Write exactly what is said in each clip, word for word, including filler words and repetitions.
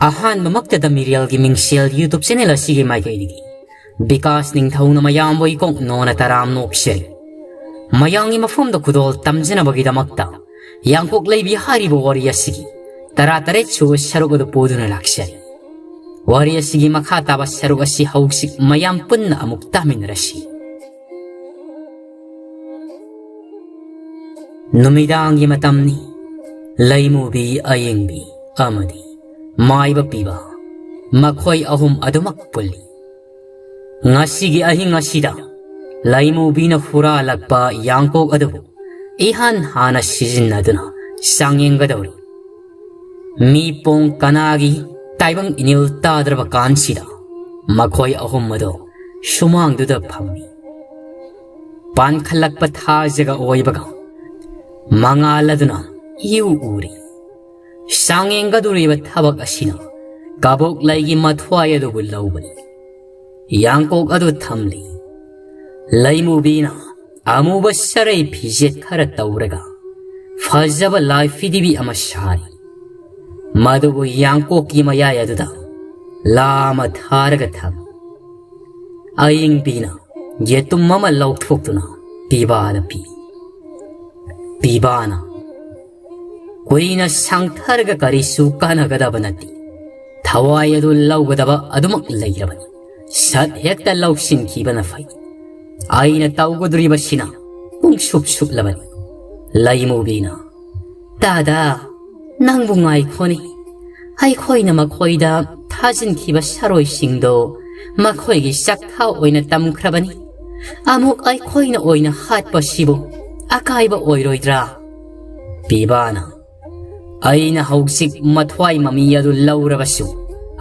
ꯑꯍꯥꯟꯕꯃꯛꯇꯗ ꯃꯤꯔꯦꯜꯒꯤ ꯃꯤꯡꯁꯦꯜ YouTube channel ꯑꯁꯤꯒꯤ ꯃꯥꯏꯀꯩꯗꯒꯤ ꯕꯤꯀꯥꯁ ꯅꯤꯡꯊꯧꯅ ꯃꯌꯥꯝꯕꯨ ꯏꯀꯣꯛ ꯅꯣꯟꯅ ꯇꯔꯥꯝ ꯅꯣꯛꯆꯔꯤ꯫ ꯃꯌꯥꯝꯒꯤ ꯃꯐꯝꯗ ꯈꯨꯗꯣꯜ ꯇꯝꯖꯅꯕꯒꯤꯗꯃꯛꯇ ꯌꯥꯡꯀꯣꯛ ꯂꯩꯕꯤ ꯍꯥꯏꯔꯤꯕ ꯋꯥꯔꯤ ꯑꯁꯤꯒꯤ ꯇꯔꯥꯇꯔꯦꯠ ꯁꯨꯕ ꯁꯔꯨꯛ ꯑꯗꯨ ꯄꯨꯗꯨꯅ ꯂꯥꯛꯆꯔꯤ꯫ ꯋꯥꯔꯤ ꯑꯁꯤꯒꯤ ꯃꯈꯥ ꯇꯥꯕ ꯁꯔꯨꯛ ꯑꯁꯤ ꯍꯧꯖꯤꯛ ꯃꯌꯥꯝ ꯄꯨꯟꯅ ꯑꯃꯨꯛ ꯇꯥꯃꯤꯟꯅꯔꯁꯤ꯫ ꯅꯨꯃꯤꯗꯥꯡꯒꯤ ꯃꯇꯝꯅꯤ꯫ ꯂꯩꯃꯨꯕꯤ, ꯑꯌꯤꯡꯕꯤ ꯑꯃꯗꯤ ꯃꯥꯏꯕ ꯄꯤꯕ, ꯃꯈꯣꯏ ꯑꯍꯨꯝ ꯑꯗꯨꯃꯛ ꯄꯨꯜꯂꯤ꯫ ꯉꯁꯤꯒꯤ ꯑꯍꯤꯡ ꯑꯁꯤꯗ ꯂꯩꯃꯨꯕꯤꯅ ꯍꯨꯔꯥꯜꯂꯛꯄ ꯌꯥꯡꯀꯣꯛ ꯑꯗꯨꯕꯨ ꯏꯍꯥꯟ ꯍꯥꯟꯅ ꯁꯤꯖꯤꯟꯅꯗꯨꯅ ꯆꯥꯡꯌꯦꯡꯒꯗꯧꯔꯤ꯫ ꯃꯤ ꯄꯣꯡ ꯀꯅꯥꯒꯤ ꯇꯥꯏꯕꯪ ꯏꯅꯤꯜ ꯇꯥꯗ꯭ꯔꯕ ꯀꯥꯟꯁꯤꯗ ꯃꯈꯣꯏ ꯑꯍꯨꯝ ꯑꯗꯨ ꯁꯨꯃꯥꯡꯗꯨꯗ ꯐꯝꯃꯤ꯫ ꯄꯥꯟꯈꯠꯂꯛꯄ ꯊꯥꯖꯒ ꯑꯣꯏꯕꯒ ꯃꯉꯥꯜ ꯑꯗꯨꯅ ꯏꯎ ꯎꯔꯤ꯫ ꯆꯥꯡꯌꯦꯡꯒꯗꯧꯔꯤꯕ ꯊꯕꯛ ꯑꯁꯤꯅ ꯀꯕꯣꯛꯂꯩꯒꯤ ꯃꯊ꯭ꯋꯥꯏ ꯑꯗꯨꯕꯨ ꯂꯧꯕꯅꯤ꯫ ꯌꯥꯡꯀꯣꯛ ꯑꯗꯨ ꯊꯝꯂꯤ꯫ ꯂꯩꯃꯨꯕꯤꯅ ꯑꯃꯨꯕ ꯁꯔꯩ ꯐꯤꯖꯦꯠ ꯈꯔ ꯇꯧꯔꯒ ꯐꯖꯕ ꯂꯥꯏ ꯐꯤꯗꯤꯕꯤ ꯑꯃ ꯁꯥꯔꯤ꯫ ꯃꯗꯨꯕꯨ ꯌꯥꯡꯀꯣꯛꯀꯤ ꯃꯌꯥꯏ ꯑꯗꯨꯗ ꯂꯥ ꯑꯃ ꯊꯥꯔꯒ ꯊꯝꯃꯤ꯫ ꯑꯌꯤꯡꯕꯤꯅ ꯌꯦꯇꯨꯝ ꯑꯃ ꯂꯧꯊꯣꯛꯇꯨꯅ ꯄꯤꯕꯥꯗ ꯄꯤ꯫ ꯄꯤꯕꯥꯅ, "ꯀꯨꯏꯅ ꯁꯪꯊꯔꯒ ꯀꯔꯤꯁꯨ ꯀꯥꯟꯅꯒꯗꯕ ꯅꯠꯇꯦ꯫ ꯊꯋꯥꯏ ꯑꯗꯨ ꯂꯧꯒꯗꯕ ꯑꯗꯨꯃꯛ ꯂꯩꯔꯕꯅꯤ꯫ ꯁꯠ ꯍꯦꯛꯇ ꯂꯧꯁꯤꯟꯈꯤꯕꯅ ꯐꯩ꯫ ꯑꯩꯅ ꯇꯧꯒꯗꯧꯔꯤꯕꯁꯤꯅ ꯄꯨꯡꯁꯨꯞ ꯁꯨꯞꯂꯕꯅꯤ꯫" ꯂꯩꯃꯨꯕꯤꯅ, "ꯇꯥꯗ, ꯅꯪꯕꯨ ꯉꯥꯏꯈꯣꯅꯦ꯫ ꯑꯩꯈꯣꯏꯅ ꯃꯈꯣꯏꯗ ꯊꯥꯖꯤꯟꯈꯤꯕ ꯁꯥꯔꯣꯏꯁꯤꯡꯗꯣ ꯃꯈꯣꯏꯒꯤ ꯆꯥꯛꯊꯥꯎ ꯑꯣꯏꯅ ꯇꯝꯈ꯭ꯔꯕꯅꯤ꯫ ꯑꯃꯨꯛ ꯑꯩꯈꯣꯏꯅ ꯑꯣꯏꯅ ꯍꯥꯠꯄꯁꯤꯕꯨ ꯑꯀꯥꯏꯕ ꯑꯣꯏꯔꯣꯏꯗ꯭ꯔꯥ?" ꯄꯤꯕꯥꯅ, "ꯑꯩꯅ ꯍꯧꯖꯤꯛ ꯃꯊ꯭ꯋꯥꯏ ꯃꯃꯤ ꯑꯗꯨ ꯂꯧꯔꯕꯁꯨ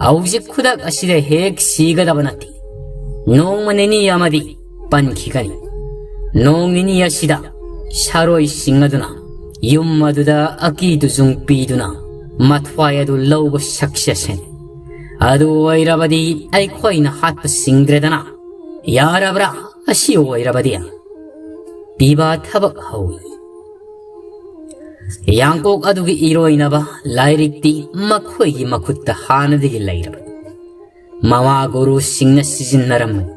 ꯍꯧꯖꯤꯛ ꯈꯨꯗꯛ ꯑꯁꯤꯗ ꯍꯦꯛ ꯁꯤꯒꯗꯕ ꯅꯠꯇꯦ꯫ ꯅꯣꯡꯃ ꯅꯤꯅꯤ ꯑꯃꯗꯤ ꯄꯟꯈꯤꯒꯅꯤ꯫ ꯅꯣꯡ ꯅꯤꯅꯤ ꯑꯁꯤꯗ ꯁꯥꯔꯣꯏꯁꯤꯡ ꯑꯗꯨꯅ ꯌꯨꯝ ꯑꯗꯨꯗ ꯑꯀꯤ ꯇꯨꯖꯨꯡ ꯄꯤꯗꯨꯅ ꯃꯊ꯭ꯋꯥꯏ ꯑꯗꯨ ꯂꯧꯕ ꯁꯛꯆꯁꯅꯤ꯫ ꯑꯗꯨ ꯑꯣꯏꯔꯕꯗꯤ ꯑꯩꯈꯣꯏꯅ ꯍꯥꯠꯄ ꯁꯤꯡꯗ꯭ꯔꯦꯗꯅ꯫ ꯌꯥꯔꯕ꯭ꯔꯥ? ꯑꯁꯤ ꯑꯣꯏꯔꯕꯗꯤ?" ꯄꯤꯕꯥ ꯊꯕꯛ ꯍꯧꯏ꯫ ꯌꯥꯡꯀꯣꯛ ꯑꯗꯨꯒꯤ ꯏꯔꯣꯏꯅꯕ ꯂꯥꯏꯔꯤꯛꯇꯤ ꯃꯈꯣꯏꯒꯤ ꯃꯈꯨꯠꯇ ꯍꯥꯟꯅꯗꯒꯤ ꯂꯩꯔꯕꯅꯤ꯫ ꯃꯃꯥ ꯒꯨꯔꯨꯁꯤꯡꯅ ꯁꯤꯖꯤꯟꯅꯔꯝꯕꯅꯤ꯫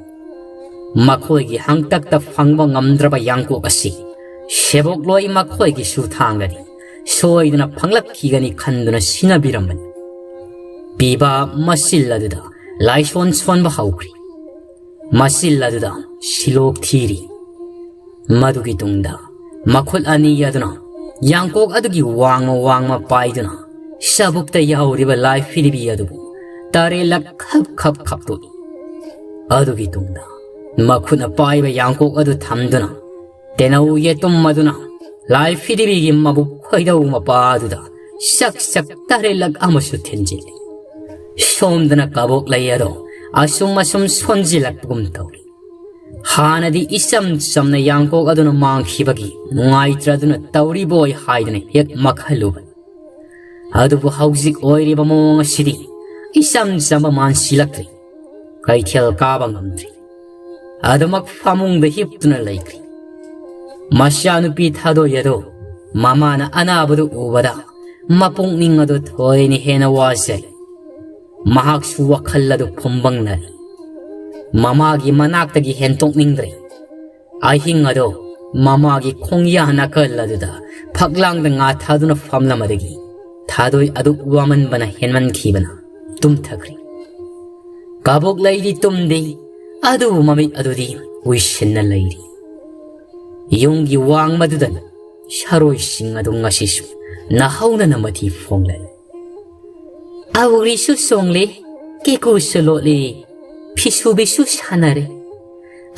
ꯃꯈꯣꯏꯒꯤ ꯍꯪꯇꯛꯇ ꯐꯪꯕ ꯉꯝꯗ꯭ꯔꯕ ꯌꯥꯡꯀꯣꯛ ꯑꯁꯤ ꯁꯦꯕꯣꯛꯂꯣꯏ ꯃꯈꯣꯏꯒꯤꯁꯨ ꯊꯥꯡꯗꯗꯤ ꯁꯣꯏꯗꯅ ꯐꯪꯂꯛꯈꯤꯒꯅꯤ ꯈꯟꯗꯨꯅ ꯁꯤꯟꯅꯕꯤꯔꯝꯕꯅꯤ꯫ ꯄꯤꯕꯥ ꯃꯆꯤꯜ ꯑꯗꯨꯗ ꯂꯥꯏꯁꯣꯟ ꯁꯣꯟꯕ ꯍꯧꯈ꯭ꯔꯤ꯫ ꯃꯆꯤꯜ ꯑꯗꯨꯗ ꯁꯤꯂꯣꯛ ꯊꯤꯔꯤ꯫ ꯃꯗꯨꯒꯤ ꯇꯨꯡꯗ ꯃꯈꯨꯠ ꯑꯅꯤ ꯑꯗꯨꯅ ꯌꯥꯡꯀꯣꯛ ꯑꯗꯨꯒꯤ ꯋꯥꯡꯃ ꯋꯥꯡꯃ ꯄꯥꯏꯗꯨꯅ ꯆꯥꯕꯨꯛꯇ ꯌꯥꯎꯔꯤꯕ ꯂꯥꯏ ꯐꯤꯔꯤꯕꯤ ꯑꯗꯨꯕꯨ ꯇꯔꯦꯠꯂꯛ ꯈꯞ ꯈꯞ ꯈꯞꯇꯣꯛꯏ꯫ ꯑꯗꯨꯒꯤ ꯇꯨꯡꯗ ꯃꯈꯨꯠꯅ ꯄꯥꯏꯕ ꯌꯥꯡꯀꯣꯛ ꯑꯗꯨ ꯊꯝꯗꯨꯅ ꯇꯦꯅꯧ ꯌꯦꯇꯨꯝ ꯑꯗꯨꯅ ꯂꯥꯏ ꯐꯤꯔꯤꯕꯤꯒꯤ ꯃꯕꯨꯛ ꯈꯣꯏꯗꯧ ꯃꯄꯥ ꯑꯗꯨꯗ ꯆꯛ ꯆꯛ ꯇꯔꯦꯠꯂꯛ ꯑꯃꯁꯨ ꯊꯤꯟꯖꯤꯜꯂꯤ꯫ ꯁꯣꯝꯗꯅ ꯀꯕꯣꯛ ꯂꯩ ꯑꯗꯣ ꯑꯁꯨꯝ ꯑꯁꯨꯝ ꯁꯣꯟꯖꯤꯜꯂꯛꯄꯒꯨꯝ ꯇꯧꯔꯤ꯫ ꯍꯥꯟꯅꯗꯤ ꯏꯆꯝ ꯆꯝꯅ ꯌꯥꯡꯀꯣꯛ ꯑꯗꯨꯅ ꯃꯥꯡꯈꯤꯕꯒꯤ ꯅꯨꯡꯉꯥꯏꯇ꯭ꯔꯗꯨꯅ ꯇꯧꯔꯤꯕꯣꯏ ꯍꯥꯏꯗꯅ ꯍꯦꯛ ꯃꯈꯜꯂꯨꯕꯅꯤ꯫ ꯑꯗꯨꯕꯨ ꯍꯧꯖꯤꯛ ꯑꯣꯏꯔꯤꯕ ꯃꯑꯣꯡ ꯑꯁꯤꯗꯤ ꯏꯆꯝ ꯆꯝꯕ ꯃꯥꯟꯁꯤꯜꯂꯛꯇ꯭ꯔꯦ꯫ ꯀꯩꯊꯦꯜ ꯀꯥꯕ ꯉꯝꯗ꯭ꯔꯤ꯫ ꯑꯗꯨꯃꯛ ꯐꯃꯨꯡꯗ ꯍꯤꯞꯇꯨꯅ ꯂꯩꯈ꯭ꯔꯤ꯫ ꯃꯆꯥꯅꯨꯄꯤ ꯊꯥꯗꯣꯏ ꯑꯗꯨ ꯃꯃꯥꯅ ꯑꯅꯥꯕꯗꯨ ꯎꯕꯗ ꯃꯄꯨꯛꯅꯤꯡ ꯑꯗꯨ ꯊꯣꯏꯅ ꯍꯦꯟꯅ ꯋꯥꯖꯩ꯫ ꯃꯍꯥꯛꯁꯨ ꯋꯥꯈꯜ ꯑꯗꯨ ꯐꯨꯝꯕꯪꯅꯔꯤ꯫ ꯃꯃꯥꯒꯤ ꯃꯅꯥꯛꯇꯒꯤ ꯍꯦꯟꯇꯣꯛꯅꯤꯡꯗ꯭ꯔꯦ꯫ ꯑꯍꯤꯡ ꯑꯗꯣ ꯃꯃꯥꯒꯤ ꯈꯣꯡꯌꯥ ꯅꯥꯀꯜ ꯑꯗꯨꯗ ꯐꯛꯂꯥꯡꯗ ꯉꯥ ꯊꯥꯗꯨꯅ ꯐꯝꯂꯝꯕꯗꯒꯤ ꯊꯥꯗꯣꯏ ꯑꯗꯨ ꯋꯥꯃꯟꯕꯅ ꯍꯦꯟꯃꯟꯈꯤꯕꯅ ꯇꯨꯝꯊꯈ꯭ꯔꯦ꯫ ꯀꯕꯣꯛ ꯂꯩꯗꯤ ꯇꯨꯝꯗꯦ, ꯑꯗꯨꯕꯨ ꯃꯃꯤꯠ ꯑꯗꯨꯗꯤ ꯎꯏꯁꯤꯟꯅ ꯂꯩꯔꯤ꯫ ꯌꯨꯝꯒꯤ ꯋꯥꯡꯃꯗꯨꯗ ꯁꯥꯔꯣꯏꯁꯤꯡ ꯑꯗꯨ ꯉꯁꯤꯁꯨ ꯅꯥꯍꯧꯅꯅ ꯃꯊꯤ ꯐꯣꯡꯂꯦ꯫ ꯑꯧꯔꯤꯁꯨ ꯆꯣꯡꯂꯦ, ꯀꯦꯀꯨꯁꯨ ꯂꯣꯠꯂꯦ, ꯐꯤꯁꯨꯕꯤꯁꯨ ꯁꯥꯟꯅꯔꯦ꯫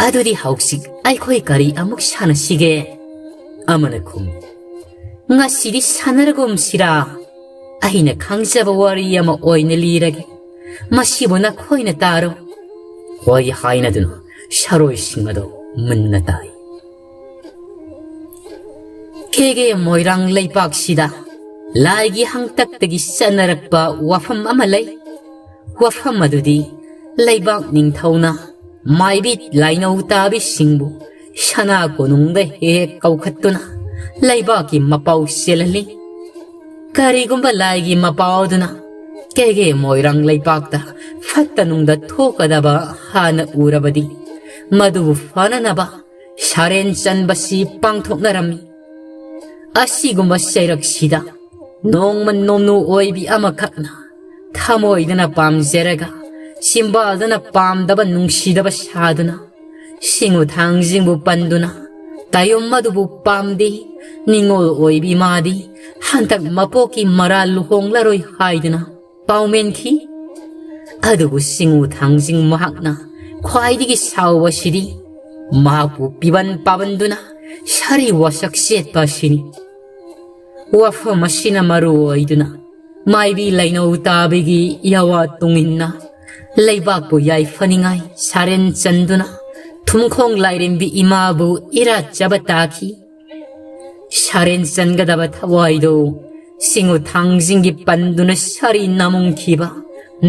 ꯑꯗꯨꯗꯤ ꯍꯧꯖꯤꯛ ꯑꯩꯈꯣꯏ ꯀꯔꯤ ꯑꯃꯨꯛ ꯁꯥꯟꯅꯁꯤꯒꯦ? ꯑꯃꯅ ꯈꯨꯝꯃꯤ, ꯉꯁꯤꯗꯤ ꯁꯥꯟꯅꯔꯒꯨꯝꯁꯤꯔꯥ? ꯑꯩꯅ ꯈꯪꯖꯕ ꯋꯥꯔꯤ ꯑꯃ ꯑꯣꯏꯅ ꯂꯤꯔꯒꯦ, ꯃꯁꯤꯕꯨ ꯅꯈꯣꯏꯅ ꯇꯥꯔꯣ꯫ ꯍꯣꯏ ꯍꯥꯏꯅꯗꯨꯅ ꯁꯥꯔꯣꯏꯁꯤꯡ ꯑꯗꯨ ꯃꯨꯟꯅ ꯇꯥꯏ꯫ ꯀꯦꯒꯦ ꯃꯣꯏꯔꯥꯡ ꯂꯩꯄꯥꯛꯁꯤꯗ ꯂꯥꯏꯒꯤ ꯍꯪꯇꯛꯇꯒꯤ ꯆꯠꯅꯔꯛꯄ ꯋꯥꯐꯝ ꯑꯃ ꯂꯩ꯫ ꯋꯥꯐꯝ ꯑꯗꯨꯗꯤ ꯂꯩꯕꯥꯛ ꯅꯤꯡꯊꯧꯅ ꯃꯥꯏꯕꯤ ꯂꯥꯏꯅꯧ ꯇꯥꯕꯤꯁꯤꯡꯕꯨ ꯁꯅꯥ ꯀꯣꯅꯨꯡꯗ ꯍꯦꯛ ꯍꯦꯛ ꯀꯧꯈꯠꯇꯨꯅ ꯂꯩꯕꯥꯛꯀꯤ ꯃꯄꯥꯎ ꯆꯦꯜꯍꯜꯂꯤ꯫ ꯀꯔꯤꯒꯨꯝꯕ ꯂꯥꯏꯒꯤ ꯃꯄꯥꯎ ꯑꯗꯨꯅ ꯀꯦꯒꯦ ꯃꯣꯏꯔꯥꯡ ꯂꯩꯕꯥꯛꯇ ꯐꯠꯇ ꯅꯨꯡꯗ ꯊꯣꯛꯀꯗꯕ ꯍꯥꯟꯅ ꯎꯔꯕꯗꯤ, ꯃꯗꯨꯕꯨ ꯐꯅꯅꯕ ꯁꯥꯔꯦꯟ ꯆꯟꯕꯁꯤ ꯄꯥꯡꯊꯣꯛꯅꯔꯝꯃꯤ꯫ ꯑꯁꯤꯒꯨꯝꯕ ꯆꯩꯔꯛꯁꯤꯗ ꯅꯣꯡꯃ ꯅꯣꯝꯅꯨ ꯑꯣꯏꯕꯤ ꯑꯃꯈꯛꯅ ꯊꯃꯣꯏꯗꯅ ꯄꯥꯝꯖꯔꯒ, ꯆꯤꯝꯕꯥꯜꯗꯅ ꯄꯥꯝꯗꯕ ꯅꯨꯡꯁꯤꯗꯕ ꯁꯥꯗꯨꯅ, ꯁꯤꯡꯉꯨ ꯊꯥꯡꯖꯤꯡꯕꯨ ꯄꯟꯗꯨꯅ, ꯇꯥꯌꯣꯝ ꯑꯗꯨꯕꯨ ꯄꯥꯝꯗꯦ, ꯅꯤꯡꯉꯣꯜ ꯑꯣꯏꯕꯤ ꯃꯥꯗꯤ ꯍꯟꯗꯛ ꯃꯄꯣꯛꯀꯤ ꯃꯔꯥꯜ ꯂꯨꯍꯣꯡꯂꯔꯣꯏ ꯍꯥꯏꯗꯨꯅ ꯄꯥꯎꯃꯦꯟꯈꯤ꯫ ꯑꯗꯨꯕꯨ ꯁꯤꯡꯉꯨ ꯊꯥꯡꯖꯤꯡ ꯃꯍꯥꯛꯅ ꯈ꯭ꯋꯥꯏꯗꯒꯤ ꯁꯥꯎꯕꯁꯤꯗꯤ ꯃꯍꯥꯛꯄꯨ ꯄꯤꯕꯟ ꯄꯥꯕꯟꯗꯨꯅ ꯁꯥꯔꯤ ꯋꯥꯁꯛ ꯆꯦꯠꯄ ꯑꯁꯤꯅꯤ꯫ ꯋꯥꯐꯝ ꯑꯁꯤꯅ ꯃꯔꯨ ꯑꯣꯏꯗꯨꯅ ꯃꯥꯏꯕꯤ ꯂꯩꯅꯧ ꯇꯥꯕꯤꯒꯤ ꯌꯥꯋꯥ ꯇꯨꯡꯏꯟꯅ ꯂꯩꯕꯥꯛꯄꯨ ꯌꯥꯏꯐꯅꯤꯡꯉꯥꯏ ꯁꯥꯔꯦꯟ ꯆꯟꯗꯨꯅ ꯊꯨꯝꯈꯣꯡ ꯂꯥꯏꯔꯦꯝꯕꯤ ꯏꯃꯥꯕꯨ ꯏꯔꯥꯠꯆꯕ ꯇꯥꯈꯤ꯫ ꯁꯥꯔꯦꯟ ꯆꯟꯒꯗꯕ ꯊꯋꯥꯏꯗꯨ ꯁꯤꯡꯉꯨ ꯊꯥꯡꯖꯤꯡꯒꯤ ꯄꯟꯗꯨꯅ ꯁꯥꯔꯤ ꯅꯥꯃꯨꯡꯈꯤꯕ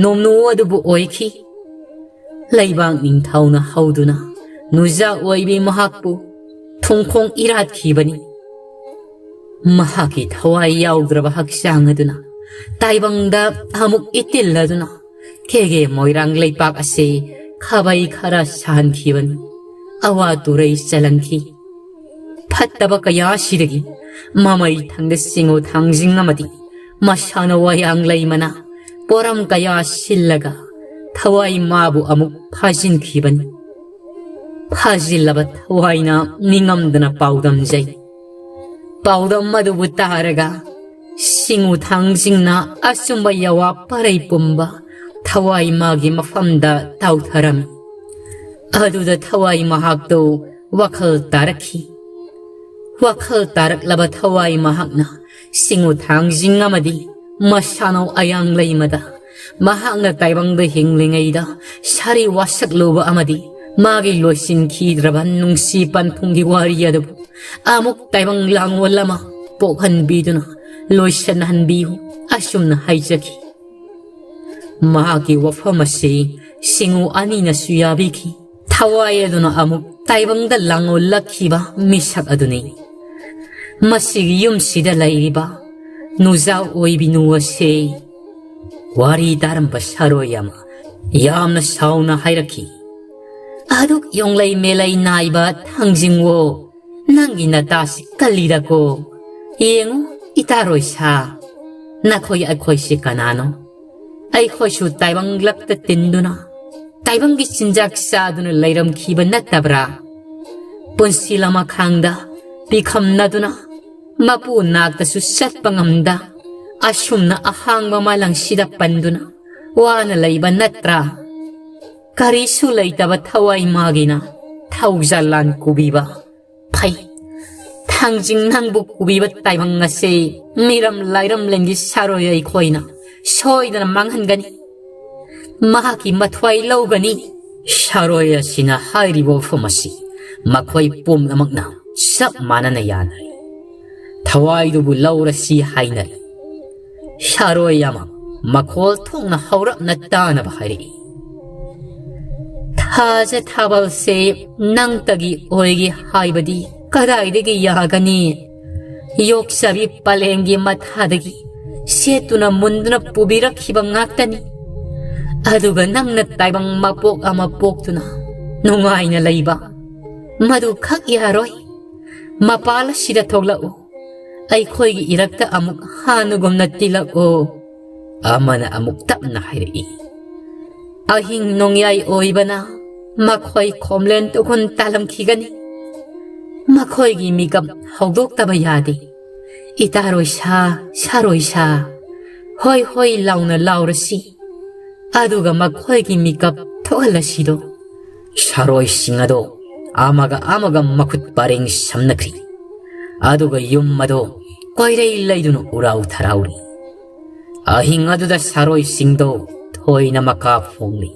ꯅꯣꯝꯅꯨ ꯑꯗꯨꯕꯨ ꯑꯣꯏꯈꯤ꯫ ꯂꯩꯕꯥꯛ ꯅꯤꯡꯊꯧꯅ ꯍꯧꯗꯨꯅ ꯅꯨꯖꯥ ꯑꯣꯏꯕꯤ ꯃꯍꯥꯛꯄꯨ ꯊꯨꯝꯈꯣꯡ ꯏꯔꯥꯠꯈꯤꯕꯅꯤ꯫ ꯃꯍꯥꯛꯀꯤ ꯊꯋꯥꯏ ꯌꯥꯎꯗ꯭ꯔꯕ ꯍꯛꯆꯥꯡ ꯑꯗꯨꯅ ꯇꯥꯏꯕꯪꯗ ꯑꯃꯨꯛ ꯏꯇꯤꯜꯂꯗꯨꯅ ꯀꯦꯒꯦ ꯃꯣꯏꯔꯥꯡ ꯂꯩꯄꯥꯛ ꯑꯁꯤ ꯈꯥꯕꯩ ꯈꯔ ꯁꯥꯍꯟꯈꯤꯕꯅꯤ꯫ ꯑꯋꯥ ꯇꯨꯔꯩ ꯆꯜꯍꯟꯈꯤ꯫ ꯐꯠꯇꯕ ꯀꯌꯥ ꯑꯁꯤꯗꯒꯤ ꯃꯃꯩ ꯊꯪꯗ ꯁꯤꯡꯉꯨ ꯊꯥꯡꯖꯤꯡ ꯑꯃꯗꯤ ꯃꯁꯥꯅ ꯋꯥꯌꯥꯡ ꯂꯩꯃꯅ ꯄꯣꯔꯝ ꯀꯌꯥ ꯁꯤꯜꯂꯒ ꯊꯋꯥꯏ ꯃꯥꯕꯨ ꯑꯃꯨꯛ ꯐꯥꯖꯤꯟꯈꯤꯕꯅꯤ꯫ ꯐꯥꯖꯤꯜꯂꯕ ꯊꯋꯥꯏꯅ ꯅꯤꯡꯉꯝꯗꯅ ꯄꯥꯎꯗꯝꯖꯩ꯫ ꯄꯥꯎꯗꯝ ꯑꯗꯨꯕꯨ ꯇꯥꯔꯒ ꯁꯤꯡꯉꯨ ꯊꯥꯡꯖꯤꯡꯅ ꯑꯆꯨꯝꯕ ꯌꯥꯋꯥ ꯄꯔꯩ ꯄꯨꯝꯕ ꯊꯋꯥꯏ ꯃꯥꯒꯤ ꯃꯐꯝꯗ ꯇꯥꯎꯊꯔꯝꯃꯤ꯫ ꯑꯗꯨꯗ ꯊꯋꯥꯏ ꯃꯍꯥꯛꯇꯨ ꯋꯥꯈꯜ ꯇꯥꯔꯛꯈꯤ꯫ ꯋꯥꯈꯜ ꯇꯥꯔꯛꯂꯕ ꯊꯋꯥꯏ ꯃꯍꯥꯛꯅ ꯁꯤꯡꯉꯨ ꯊꯥꯡꯖꯤꯡ ꯑꯃꯗꯤ ꯃꯁꯥꯅꯧ ꯑꯌꯥꯡ ꯂꯩꯃꯗ ꯃꯍꯥꯛꯅ ꯇꯥꯏꯕꯪꯗ ꯍꯤꯡꯂꯤꯉꯩꯗ ꯁꯥꯔꯤ ꯋꯥꯁꯛꯂꯨꯕ ꯑꯃꯗꯤ ꯃꯥꯒꯤ ꯂꯣꯏꯁꯤꯟꯈꯤꯗ꯭ꯔꯕ ꯅꯨꯡꯁꯤ ꯄꯟꯊꯨꯡꯒꯤ ꯋꯥꯔꯤ ꯑꯗꯨꯕꯨ ꯑꯃꯨꯛ ꯇꯥꯏꯕꯪ ꯂꯥꯡꯑꯣꯜ ꯑꯃ ꯄꯣꯛꯍꯟꯕꯤꯗꯨꯅ ꯂꯣꯏꯁꯤꯟꯍꯟꯕꯤꯌꯨ ꯑꯁꯨꯝꯅ ꯍꯥꯏꯖꯈꯤ꯫ ꯃꯍꯥꯛꯀꯤ ꯋꯥꯐꯝ ꯑꯁꯤ ꯁꯤꯡꯉꯨ ꯑꯅꯤꯅꯁꯨ ꯌꯥꯕꯤꯈꯤ꯫ ꯊꯋꯥꯏ ꯑꯗꯨꯅ ꯑꯃꯨꯛ ꯇꯥꯏꯕꯪꯗ ꯂꯥꯡꯑꯣꯜꯂꯛꯈꯤꯕ ꯃꯤꯁꯛ ꯑꯗꯨꯅꯤ꯫ ꯃꯁꯤꯒꯤ ꯌꯨꯝꯁꯤꯗ ꯂꯩꯔꯤꯕ ꯅꯨꯖꯥ ꯑꯣꯏꯕꯤ ꯅꯨ ꯑꯁꯦ ꯋꯥꯔꯤ ꯇꯥꯔꯝꯕ ꯁꯥꯔꯣꯏ ꯑꯃ ꯌꯥꯝꯅ ꯁꯥꯎꯅ ꯍꯥꯏꯔꯛꯈꯤ꯫ "ꯑꯗꯨꯛ ꯌꯣꯡꯂꯩ ꯃꯦꯂꯩ ꯅꯥꯏꯕ ꯊꯥꯡꯖꯤꯡꯋꯣ, ꯅꯪꯒꯤ ꯅꯇꯥꯁꯤ ꯀꯜꯂꯤꯗꯀꯣ꯫ ꯌꯦꯡꯉꯨ, ꯏꯇꯥꯔꯣꯏ ꯁꯥ, ꯅꯈꯣꯏ ꯑꯩꯈꯣꯏꯁꯤ ꯀꯅꯥꯅꯣ? ꯑꯩꯈꯣꯏꯁꯨ ꯇꯥꯏꯕꯪ ꯂꯛꯇ ꯇꯤꯟꯗꯨꯅ, ꯇꯥꯏꯕꯪꯒꯤ ꯆꯤꯟꯖꯥꯛ ꯆꯥꯗꯨꯅ ꯂꯩꯔꯝꯈꯤꯕ ꯅꯠꯇꯕ꯭ꯔꯥ? ꯄꯨꯟꯁꯤ ꯂꯃꯈꯥꯡꯗ ꯄꯤꯈꯝꯅꯗꯨꯅ, ꯃꯄꯨ ꯅꯥꯛꯇꯁꯨ ꯆꯠꯄ ꯉꯝꯗ, ꯑꯁꯨꯝꯅ ꯑꯍꯥꯡꯕ ꯃꯥꯂꯪꯁꯤꯗ ꯄꯟꯗꯨꯅ ꯋꯥꯅ ꯂꯩꯕ ꯅꯠꯇ꯭ꯔꯥ? ꯀꯔꯤꯁꯨ ꯂꯩꯇꯕ ꯊꯋꯥꯏ ꯃꯥꯒꯤꯅ ꯊꯧꯖꯥꯜ ꯂꯥꯟ ꯀꯨꯕꯤꯕ꯫ ꯐꯩ, ꯊꯥꯡꯖꯤꯡ ꯅꯪꯕꯨ ꯀꯨꯕꯤꯕ ꯇꯥꯏꯕꯪ ꯑꯁꯦ ꯃꯤꯔꯝ ꯂꯥꯏꯔꯝꯂꯦꯟꯒꯤ ꯁꯥꯔꯣꯏ ꯑꯩꯈꯣꯏꯅ ꯁꯣꯏꯗꯅ ꯃꯥꯡꯍꯟꯒꯅꯤ꯫ ꯃꯍꯥꯛꯀꯤ ꯃꯊ꯭ꯋꯥꯏ ꯂꯧꯒꯅꯤ꯫" ꯁꯥꯔꯣꯏ ꯑꯁꯤꯅ ꯍꯥꯏꯔꯤꯕ ꯋꯥꯐꯝ ꯑꯁꯤ ꯃꯈꯣꯏ ꯄꯨꯝꯅꯃꯛꯅ ꯆꯞ ꯃꯥꯟꯅꯅ ꯌꯥꯅꯔꯦ꯫ ꯊꯋꯥꯏꯗꯨꯕꯨ ꯂꯧꯔꯁꯤ ꯍꯥꯏꯅꯔꯦ꯫ ꯁꯥꯔꯣꯏ ꯑꯃ ꯃꯈꯣꯜ ꯊꯣꯛꯅ ꯍꯧꯔꯞꯅ ꯇꯥꯅꯕ ꯍꯥꯏꯔꯛꯏ꯫ "ꯊꯥꯖ ꯊꯥꯕꯜꯁꯦ ꯅꯪꯇꯒꯤ ꯑꯣꯏꯒꯦ ꯍꯥꯏꯕꯗꯤ ꯀꯗꯥꯏꯗꯒꯤ ꯌꯥꯒꯅꯤ? ꯌꯣꯛꯆꯕꯤ ꯄꯂꯦꯝꯒꯤ ꯃꯊꯥꯗꯒꯤ ꯁꯦꯠꯇꯨꯅ ꯃꯨꯟꯗꯨꯅ ꯄꯨꯕꯤꯔꯛꯈꯤꯕ ꯉꯥꯛꯇꯅꯤ꯫ ꯑꯗꯨꯒ ꯅꯪꯅ ꯇꯥꯏꯕꯪ ꯃꯄꯣꯛ ꯑꯃ ꯄꯣꯛꯇꯨꯅ ꯅꯨꯡꯉꯥꯏꯅ ꯂꯩꯕ, ꯃꯗꯨ ꯈꯛ ꯌꯥꯔꯣꯏ꯫ ꯃꯄꯥꯜ ꯑꯁꯤꯗ ꯊꯣꯛꯂꯛꯎ꯫ ꯑꯩꯈꯣꯏꯒꯤ ꯏꯔꯛꯇ ꯑꯃꯨꯛ ꯍꯥꯟꯅꯒꯨꯝꯅ ꯇꯤꯜꯂꯛꯎ꯫" ꯑꯃꯅ ꯑꯃꯨꯛ ꯇꯞꯅ ꯍꯥꯏꯔꯛꯏ꯫ ꯑꯍꯤꯡ ꯅꯣꯡꯌꯥꯏ ꯑꯣꯏꯕꯅ ꯃꯈꯣꯏ ꯈꯣꯝꯂꯦꯟ ꯇꯨꯈꯨꯟ ꯇꯥꯂꯝꯈꯤꯒꯅꯤ꯫ ꯃꯈꯣꯏꯒꯤ ꯃꯤꯀꯞ ꯍꯧꯗꯣꯛꯇꯕ ꯌꯥꯗꯦ꯫ "ꯏꯇꯥꯔꯣꯏ ꯁꯥ, ꯁꯥꯔꯣꯏ ꯁꯥ, ꯍꯣꯏ ꯍꯣꯏ ꯂꯥꯎꯅ ꯂꯥꯎꯔꯁꯤ꯫ ꯑꯗꯨꯒ ꯃꯈꯣꯏꯒꯤ ꯃꯤꯀꯞ ꯊꯣꯛꯍꯜꯂꯁꯤꯗꯣ꯫" ꯁꯥꯔꯣꯏꯁꯤꯡ ꯑꯗꯣ ꯑꯃꯒ ꯑꯃꯒ ꯃꯈꯨꯠ ꯄꯔꯦꯡ ꯁꯝꯅꯈ꯭ꯔꯤ꯫ ꯑꯗꯨꯒ ꯌꯨꯝ ꯑꯗꯣ ꯀꯣꯏꯔꯩ ꯂꯩꯗꯨꯅ ꯎꯔꯥꯎ ꯊꯔꯥꯎꯔꯤ꯫ ꯑꯍꯤꯡ ꯑꯗꯨꯗ ꯁꯥꯔꯣꯏꯁꯤꯡꯗꯣ ꯊꯣꯏꯅ ꯃꯀꯥ ꯐꯣꯡꯂꯤ꯫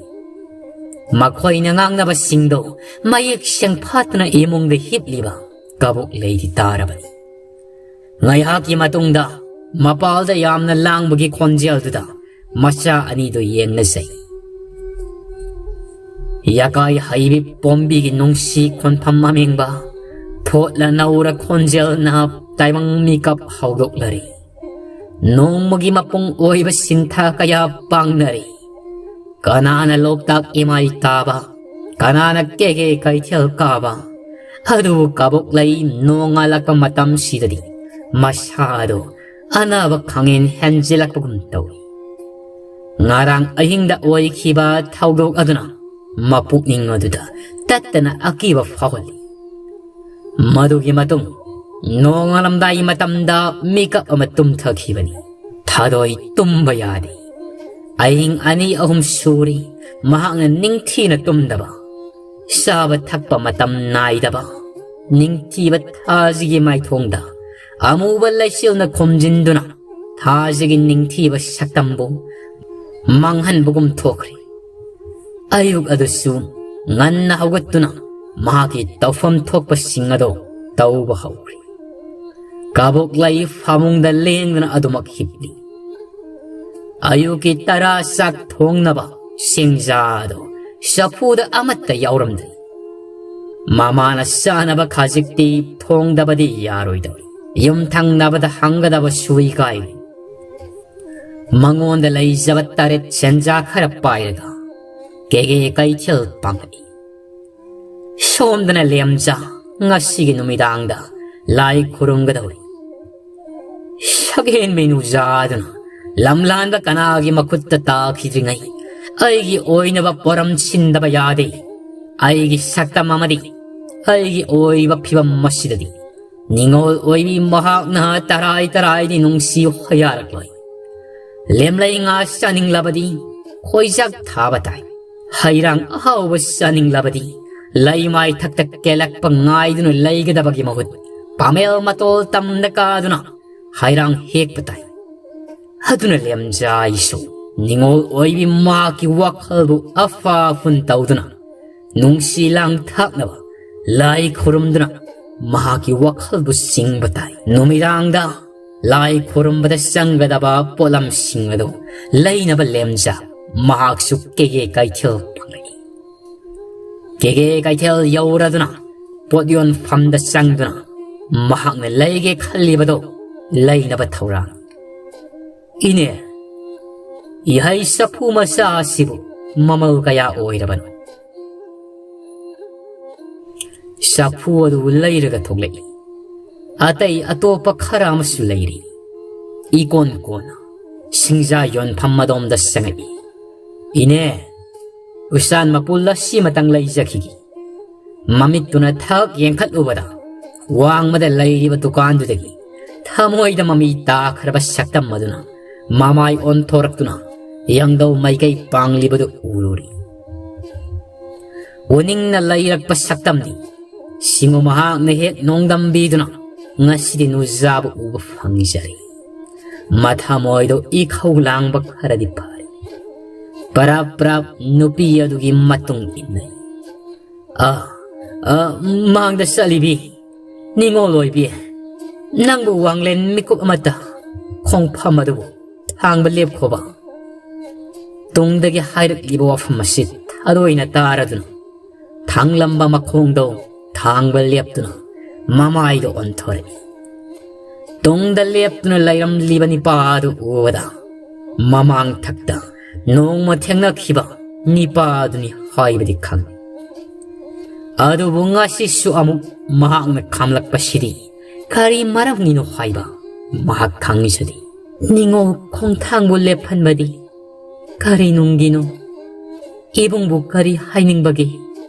ꯃꯈꯣꯏꯅ ꯉꯥꯡꯅꯕꯁꯤꯡꯗꯣ ꯃꯌꯦꯛ ꯁꯦꯡꯐꯥꯠꯇꯅ ꯏꯃꯨꯡꯗ ꯍꯤꯞꯂꯤꯕ ꯀꯕꯣꯛ ꯂꯩꯗꯤ ꯇꯥꯔꯕꯅꯤ꯫ ꯉꯥꯏꯍꯥꯛꯀꯤ ꯃꯇꯨꯡꯗ ꯃꯄꯥꯜꯗ ꯌꯥꯝꯅ ꯂꯥꯡꯕꯒꯤ ꯈꯣꯟꯖꯦꯜꯗꯨꯗ ꯃꯆꯥ ꯑꯅꯤꯗꯨ ꯌꯦꯡꯅꯖꯩ꯫ ꯌꯥꯀꯥꯏ ꯍꯩꯕꯤ ꯄꯣꯝꯕꯤꯒꯤ ꯅꯨꯡꯁꯤ ꯈꯣꯟꯐꯝ ꯑꯃꯦꯡꯕ, ꯊꯣꯠꯂ ꯅꯧꯔ ꯈꯣꯟꯖꯦꯜꯅ ꯇꯥꯏꯕꯪ ꯃꯤꯀꯞ ꯍꯧꯗꯣꯛꯅꯔꯤ꯫ ꯅꯣꯡꯃꯒꯤ ꯃꯄꯨꯡ ꯑꯣꯏꯕ ꯁꯤꯟꯊꯥ ꯀꯌꯥ ꯄꯥꯡꯅꯔꯤ꯫ ꯀꯅꯥꯅ ꯂꯣꯛꯇꯥꯛ ꯏꯃꯥꯏ ꯇꯥꯕ, ꯀꯅꯥꯅ ꯀꯦꯒꯦ ꯀꯩꯊꯦꯜ ꯀꯥꯕ, ꯑꯗꯨꯕꯨ ꯀꯕꯣꯛꯂꯩ ꯅꯣꯡꯉꯥꯜꯂꯛꯄ ꯃꯇꯝꯁꯤꯗꯗꯤ ꯃꯁꯥꯗꯣ ꯑꯅꯥꯕ ꯈꯥꯡꯉꯦꯟ ꯍꯦꯟꯖꯤꯜꯂꯛꯄꯒꯨꯝ ꯇꯧꯏ꯫ ꯉꯔꯥꯡ ꯑꯍꯤꯡꯗ ꯑꯣꯏꯈꯤꯕ ꯊꯧꯗꯣꯛ ꯑꯗꯨꯅ ꯃꯄꯨꯛꯅꯤꯡ ꯑꯗꯨꯗ ꯇꯠꯇꯅ ꯑꯀꯤꯕ ꯐꯥꯎꯍꯜꯂꯤ꯫ ꯃꯗꯨꯒꯤ ꯃꯇꯨꯡ ꯅꯣꯡꯉꯥꯜꯂꯝꯗꯥꯏ ꯃꯇꯝꯗ ꯃꯤꯀꯞ ꯑꯃ ꯇꯨꯝꯊꯈꯤꯕꯅꯤ꯫ ꯊꯥꯗꯣꯏ ꯇꯨꯝꯕ ꯌꯥꯗꯦ꯫ ꯑꯍꯤꯡ ꯑꯅꯤ ꯑꯍꯨꯝ ꯁꯨꯔꯤ ꯃꯍꯥꯛꯅ ꯅꯤꯡꯊꯤꯅ ꯇꯨꯝꯗꯕ꯫ ꯆꯥꯕ ꯊꯛꯄ ꯃꯇꯝ ꯅꯥꯏꯗꯕ꯫ ꯅꯤꯡꯊꯤꯕ ꯊꯥꯁꯤꯒꯤ ꯃꯥꯏꯊꯣꯡꯗ ꯑꯃꯨꯕ ꯂꯩꯆꯤꯜꯅ ꯈꯨꯝꯖꯤꯟꯗꯨꯅ ꯊꯥꯁꯤꯒꯤ ꯅꯤꯡꯊꯤꯕ ꯁꯛꯇꯝꯕꯨ ꯃꯥꯡꯍꯟꯕꯒꯨꯝ ꯊꯣꯛꯈ꯭ꯔꯦ꯫ ꯑꯌꯨꯛ ꯑꯗꯨꯁꯨ ꯉꯟꯅ ꯍꯧꯒꯠꯇꯨꯅ ꯃꯍꯥꯛꯀꯤ ꯇꯧꯐꯝ ꯊꯣꯛꯄꯁꯤꯡ ꯑꯗꯨ ꯇꯧꯕ ꯍꯧꯈ꯭ꯔꯦ꯫ ꯀꯕꯣꯛꯂꯩ ꯐꯃꯨꯡꯗ ꯂꯦꯡꯗꯨꯅ ꯑꯗꯨꯃꯛ ꯍꯤꯞꯂꯤ꯫ ꯑꯌꯨꯛꯀꯤ ꯇꯔꯥ ꯆꯥꯛ ꯊꯣꯡꯅꯕ ꯁꯤꯡꯖꯥ ꯑꯗꯨ ꯆꯐꯨꯗ ꯑꯃꯠꯇ ꯌꯥꯎꯔꯝꯗ꯭ꯔꯦ꯫ ꯃꯃꯥꯅ ꯆꯥꯅꯕ ꯈꯖꯤꯛꯇꯤ ꯊꯣꯡꯗꯕꯗꯤ ꯌꯥꯔꯣꯏꯗꯧꯔꯤ꯫ ꯌꯨꯝ ꯊꯪꯅꯕꯗ ꯍꯪꯒꯗꯕꯁꯨ ꯏꯀꯥꯏꯔꯦ꯫ ꯃꯉꯣꯟꯗ ꯂꯩꯖꯕ ꯇꯔꯦꯠ ꯁꯦꯟꯖꯥ ꯈꯔ ꯄꯥꯏꯔꯒ ꯀꯦꯒꯦ ꯀꯩꯊꯦꯜ ꯄꯥꯡꯂꯛꯏ꯫ ꯁꯣꯝꯗꯅ ꯂꯦꯝꯖꯥ ꯉꯁꯤꯒꯤ ꯅꯨꯃꯤꯗꯥꯡꯗ ꯂꯥꯏ ꯈꯨꯔꯨꯝꯒꯗꯧꯔꯤ꯫ ꯁꯛꯍꯦꯟꯕꯤ ꯅꯨꯡꯖꯥꯗꯨꯅ ꯂꯝꯂꯥꯟꯕ ꯀꯅꯥꯒꯤ ꯃꯈꯨꯠꯇ ꯇꯥꯈꯤꯗ꯭ꯔꯤꯉꯩ ꯑꯩꯒꯤ ꯑꯣꯏꯅꯕ ꯄꯣꯔꯝ ꯁꯤꯟꯗꯕ ꯌꯥꯗꯦ꯫ ꯑꯩꯒꯤ ꯁꯛꯇꯝ ꯑꯃꯗꯤ ꯑꯩꯒꯤ ꯑꯣꯏꯕ ꯐꯤꯕꯝ ꯑꯁꯤꯗꯗꯤ ꯅꯤꯉꯣꯜ ꯑꯣꯏꯕꯤ ꯃꯍꯥꯛꯅ ꯇꯔꯥꯏ ꯇꯔꯥꯏꯗꯤ ꯅꯨꯡꯁꯤ ꯍꯣꯌꯥꯔꯛꯂꯣꯏ꯫ ꯂꯦꯝꯂꯩ ꯉꯥ ꯆꯥꯅꯤꯡꯂꯕꯗꯤ ꯈꯣꯏꯖꯥꯛ ꯊꯥꯕ ꯇꯥꯏ꯫ ꯍꯩꯔꯥꯡ ꯑꯍꯥꯎꯕ ꯆꯥꯅꯤꯡꯂꯕꯗꯤ ꯂꯩꯃꯥꯏ ꯊꯛꯇ ꯀꯦꯜꯂꯛꯄ ꯉꯥꯏꯗꯨꯅ ꯂꯩꯒꯗꯕꯒꯤ ꯃꯍꯨꯠ ꯄꯥꯃꯦꯜ ꯃꯇꯣꯜ ꯇꯝꯗ ꯀꯥꯗꯨꯅ ꯍꯩꯔꯥꯡ ꯍꯦꯛꯄ ꯇꯥꯏ꯫ ꯑꯗꯨꯅ ꯂꯦꯝꯖꯥꯏꯁꯨ ꯅꯤꯉꯣꯜ ꯑꯣꯏꯕꯤ ꯃꯍꯥꯛꯀꯤ ꯋꯥꯈꯜꯕꯨ ꯑꯐ ꯑꯐꯨꯟ ꯇꯧꯗꯨꯅ ꯅꯨꯡꯁꯤ ꯂꯥꯡ ꯊꯥꯛꯅꯕ ꯂꯥꯏ ꯈꯨꯔꯨꯝꯗꯨꯅ ꯃꯍꯥꯛꯀꯤ ꯋꯥꯈꯜꯕꯨ ꯆꯤꯡꯕ ꯇꯥꯏ꯫ ꯅꯨꯃꯤꯗꯥꯡꯗ ꯂꯥꯏ ꯈꯨꯔꯨꯝꯕꯗ ꯆꯪꯒꯗꯕ ꯄꯣꯠꯂꯝꯁꯤꯡ ꯑꯗꯨ ꯂꯩꯅꯕ ꯂꯦꯝꯖ ꯃꯍꯥꯛꯁꯨ ꯀꯦꯒꯦ ꯀꯩꯊꯦꯜ ꯄꯥꯡꯂꯛꯏ꯫ ꯀꯦꯒꯦ ꯀꯩꯊꯦꯜ ꯌꯧꯔꯗꯨꯅ ꯄꯣꯠ ꯌꯣꯟꯐꯝꯗ ꯆꯪꯗꯨꯅ ꯃꯍꯥꯛꯅ ꯂꯩꯒꯦ ꯈꯜꯂꯤꯕꯗꯣ ꯂꯩꯅꯕ ꯊꯧꯔꯥꯡ꯫ ꯏꯅꯦ, ꯏꯍꯩ ꯆꯐꯨ ꯃꯆꯥ ꯑꯁꯤꯕꯨ ꯃꯃꯜ ꯀꯌꯥ ꯑꯣꯏꯔꯕꯅꯣ? ꯆꯐꯨ ꯑꯗꯨ ꯂꯩꯔꯒ ꯊꯣꯛꯂꯛꯏ꯫ ꯑꯇꯩ ꯑꯇꯣꯞꯄ ꯈꯔ ꯑꯃꯁꯨ ꯂꯩꯔꯤ꯫ ꯏꯀꯣꯟ ꯀꯣꯟꯅ ꯁꯤꯡꯖꯥ ꯌꯣꯟꯐꯝ ꯑꯗꯣꯝꯗ ꯆꯪꯉꯛꯏ꯫ ꯏꯅꯦ, ꯎꯁꯥꯟ ꯃꯄꯨꯜ ꯑꯁꯤꯃꯇꯪ ꯂꯩꯖꯈꯤꯒꯦ꯫ ꯃꯃꯤꯠꯇꯨꯅ ꯊꯛ ꯌꯦꯡꯈꯠꯂꯨꯕꯗ ꯋꯥꯡꯃꯗ ꯂꯩꯔꯤꯕ ꯗꯨꯀꯥꯟꯗꯨꯗꯒꯤ ꯊꯃꯣꯏꯗ ꯃꯃꯤ ꯇꯥꯈ꯭ꯔꯕ ꯁꯛꯇꯝ ꯑꯗꯨꯅ ꯃꯃꯥꯏ ꯑꯣꯟꯊꯣꯔꯛꯇꯨꯅ ꯌꯥꯡꯗꯧ ꯃꯥꯏꯀꯩ ꯄꯥꯡꯂꯤꯕꯗꯨ ꯎꯔꯨꯔꯤ꯫ ꯎꯅꯤꯡꯅ ꯂꯩꯔꯛꯄ ꯁꯛꯇꯝꯅꯤ꯫ ꯁꯤꯡꯉꯨ ꯃꯍꯥꯛꯅ ꯍꯦꯛ ꯅꯣꯡꯗꯝꯕꯤꯗꯨꯅ ꯉꯁꯤꯗꯤ ꯅꯨꯖꯥꯕ ꯎꯕ ꯐꯪꯖꯔꯦ꯫ ꯃꯊꯃꯣꯏꯗꯣ ꯏꯈꯧ ꯂꯥꯡꯕ ꯈꯔꯗꯤ ꯐꯔꯦ꯫ ꯄꯔꯞ ꯄꯔꯞ ꯅꯨꯄꯤ ꯑꯗꯨꯒꯤ ꯃꯇꯨꯡ ꯏꯟꯅꯩ꯫ ꯑ, ꯑ, ꯃꯥꯡꯗ ꯆꯠꯂꯤꯕꯤ ꯅꯤꯉꯣꯜ ꯑꯣꯏꯕꯤ, ꯅꯪꯕꯨ ꯋꯥꯡꯂꯦꯟ ꯃꯤꯀꯨꯞ ꯑꯃꯠꯇ ꯈꯣꯡꯐꯝ ꯑꯗꯨꯕꯨ ꯊꯥꯡꯕ ꯂꯦꯞꯈꯣꯕ꯫ ꯇꯨꯡꯗꯒꯤ ꯍꯥꯏꯔꯛꯂꯤꯕ ꯋꯥꯐꯝ ꯑꯁꯤ ꯊꯥꯗꯣꯏꯅ ꯇꯥꯔꯗꯨꯅ ꯊꯥꯡꯂꯝꯕ ꯃꯈꯣꯡꯗꯣ ꯊꯥꯡꯕ ꯂꯦꯞꯇꯨꯅ ꯃꯃꯥꯏꯗ ꯑꯣꯟꯊꯣꯔꯛꯏ꯫ ꯇꯨꯡꯗ ꯂꯦꯞꯇꯨꯅ ꯂꯩꯔꯝꯂꯤꯕ ꯅꯤꯄꯥ ꯑꯗꯨ ꯎꯕꯗ ꯃꯃꯥꯡ ꯊꯛꯇ ꯅꯣꯡꯃ ꯊꯦꯡꯅꯈꯤꯕ ꯅꯤꯄꯥ ꯑꯗꯨꯅꯤ ꯍꯥꯏꯕꯗꯤ ꯈꯪꯏ꯫ ꯑꯗꯨꯕꯨ ꯉꯁꯤꯁꯨ ꯑꯃꯨꯛ ꯃꯍꯥꯛꯅ ꯈꯥꯝꯂꯛꯄꯁꯤꯗꯤ ꯀꯔꯤ ꯃꯔꯝꯒꯤꯅꯣ ꯍꯥꯏꯕ ꯃꯍꯥꯛ ꯈꯪꯏꯁꯤꯗꯤ꯫ ꯅꯤꯉꯣꯜ ꯈꯣꯡꯊꯥꯡꯕꯨ ꯂꯦꯞꯍꯟꯕꯗꯤ ꯀꯔꯤ ꯅꯨꯡꯒꯤꯅꯣ? ꯏꯕꯨꯡꯕꯨ ꯀꯔꯤ ꯍꯥꯏꯅꯤꯡꯕꯒꯦ?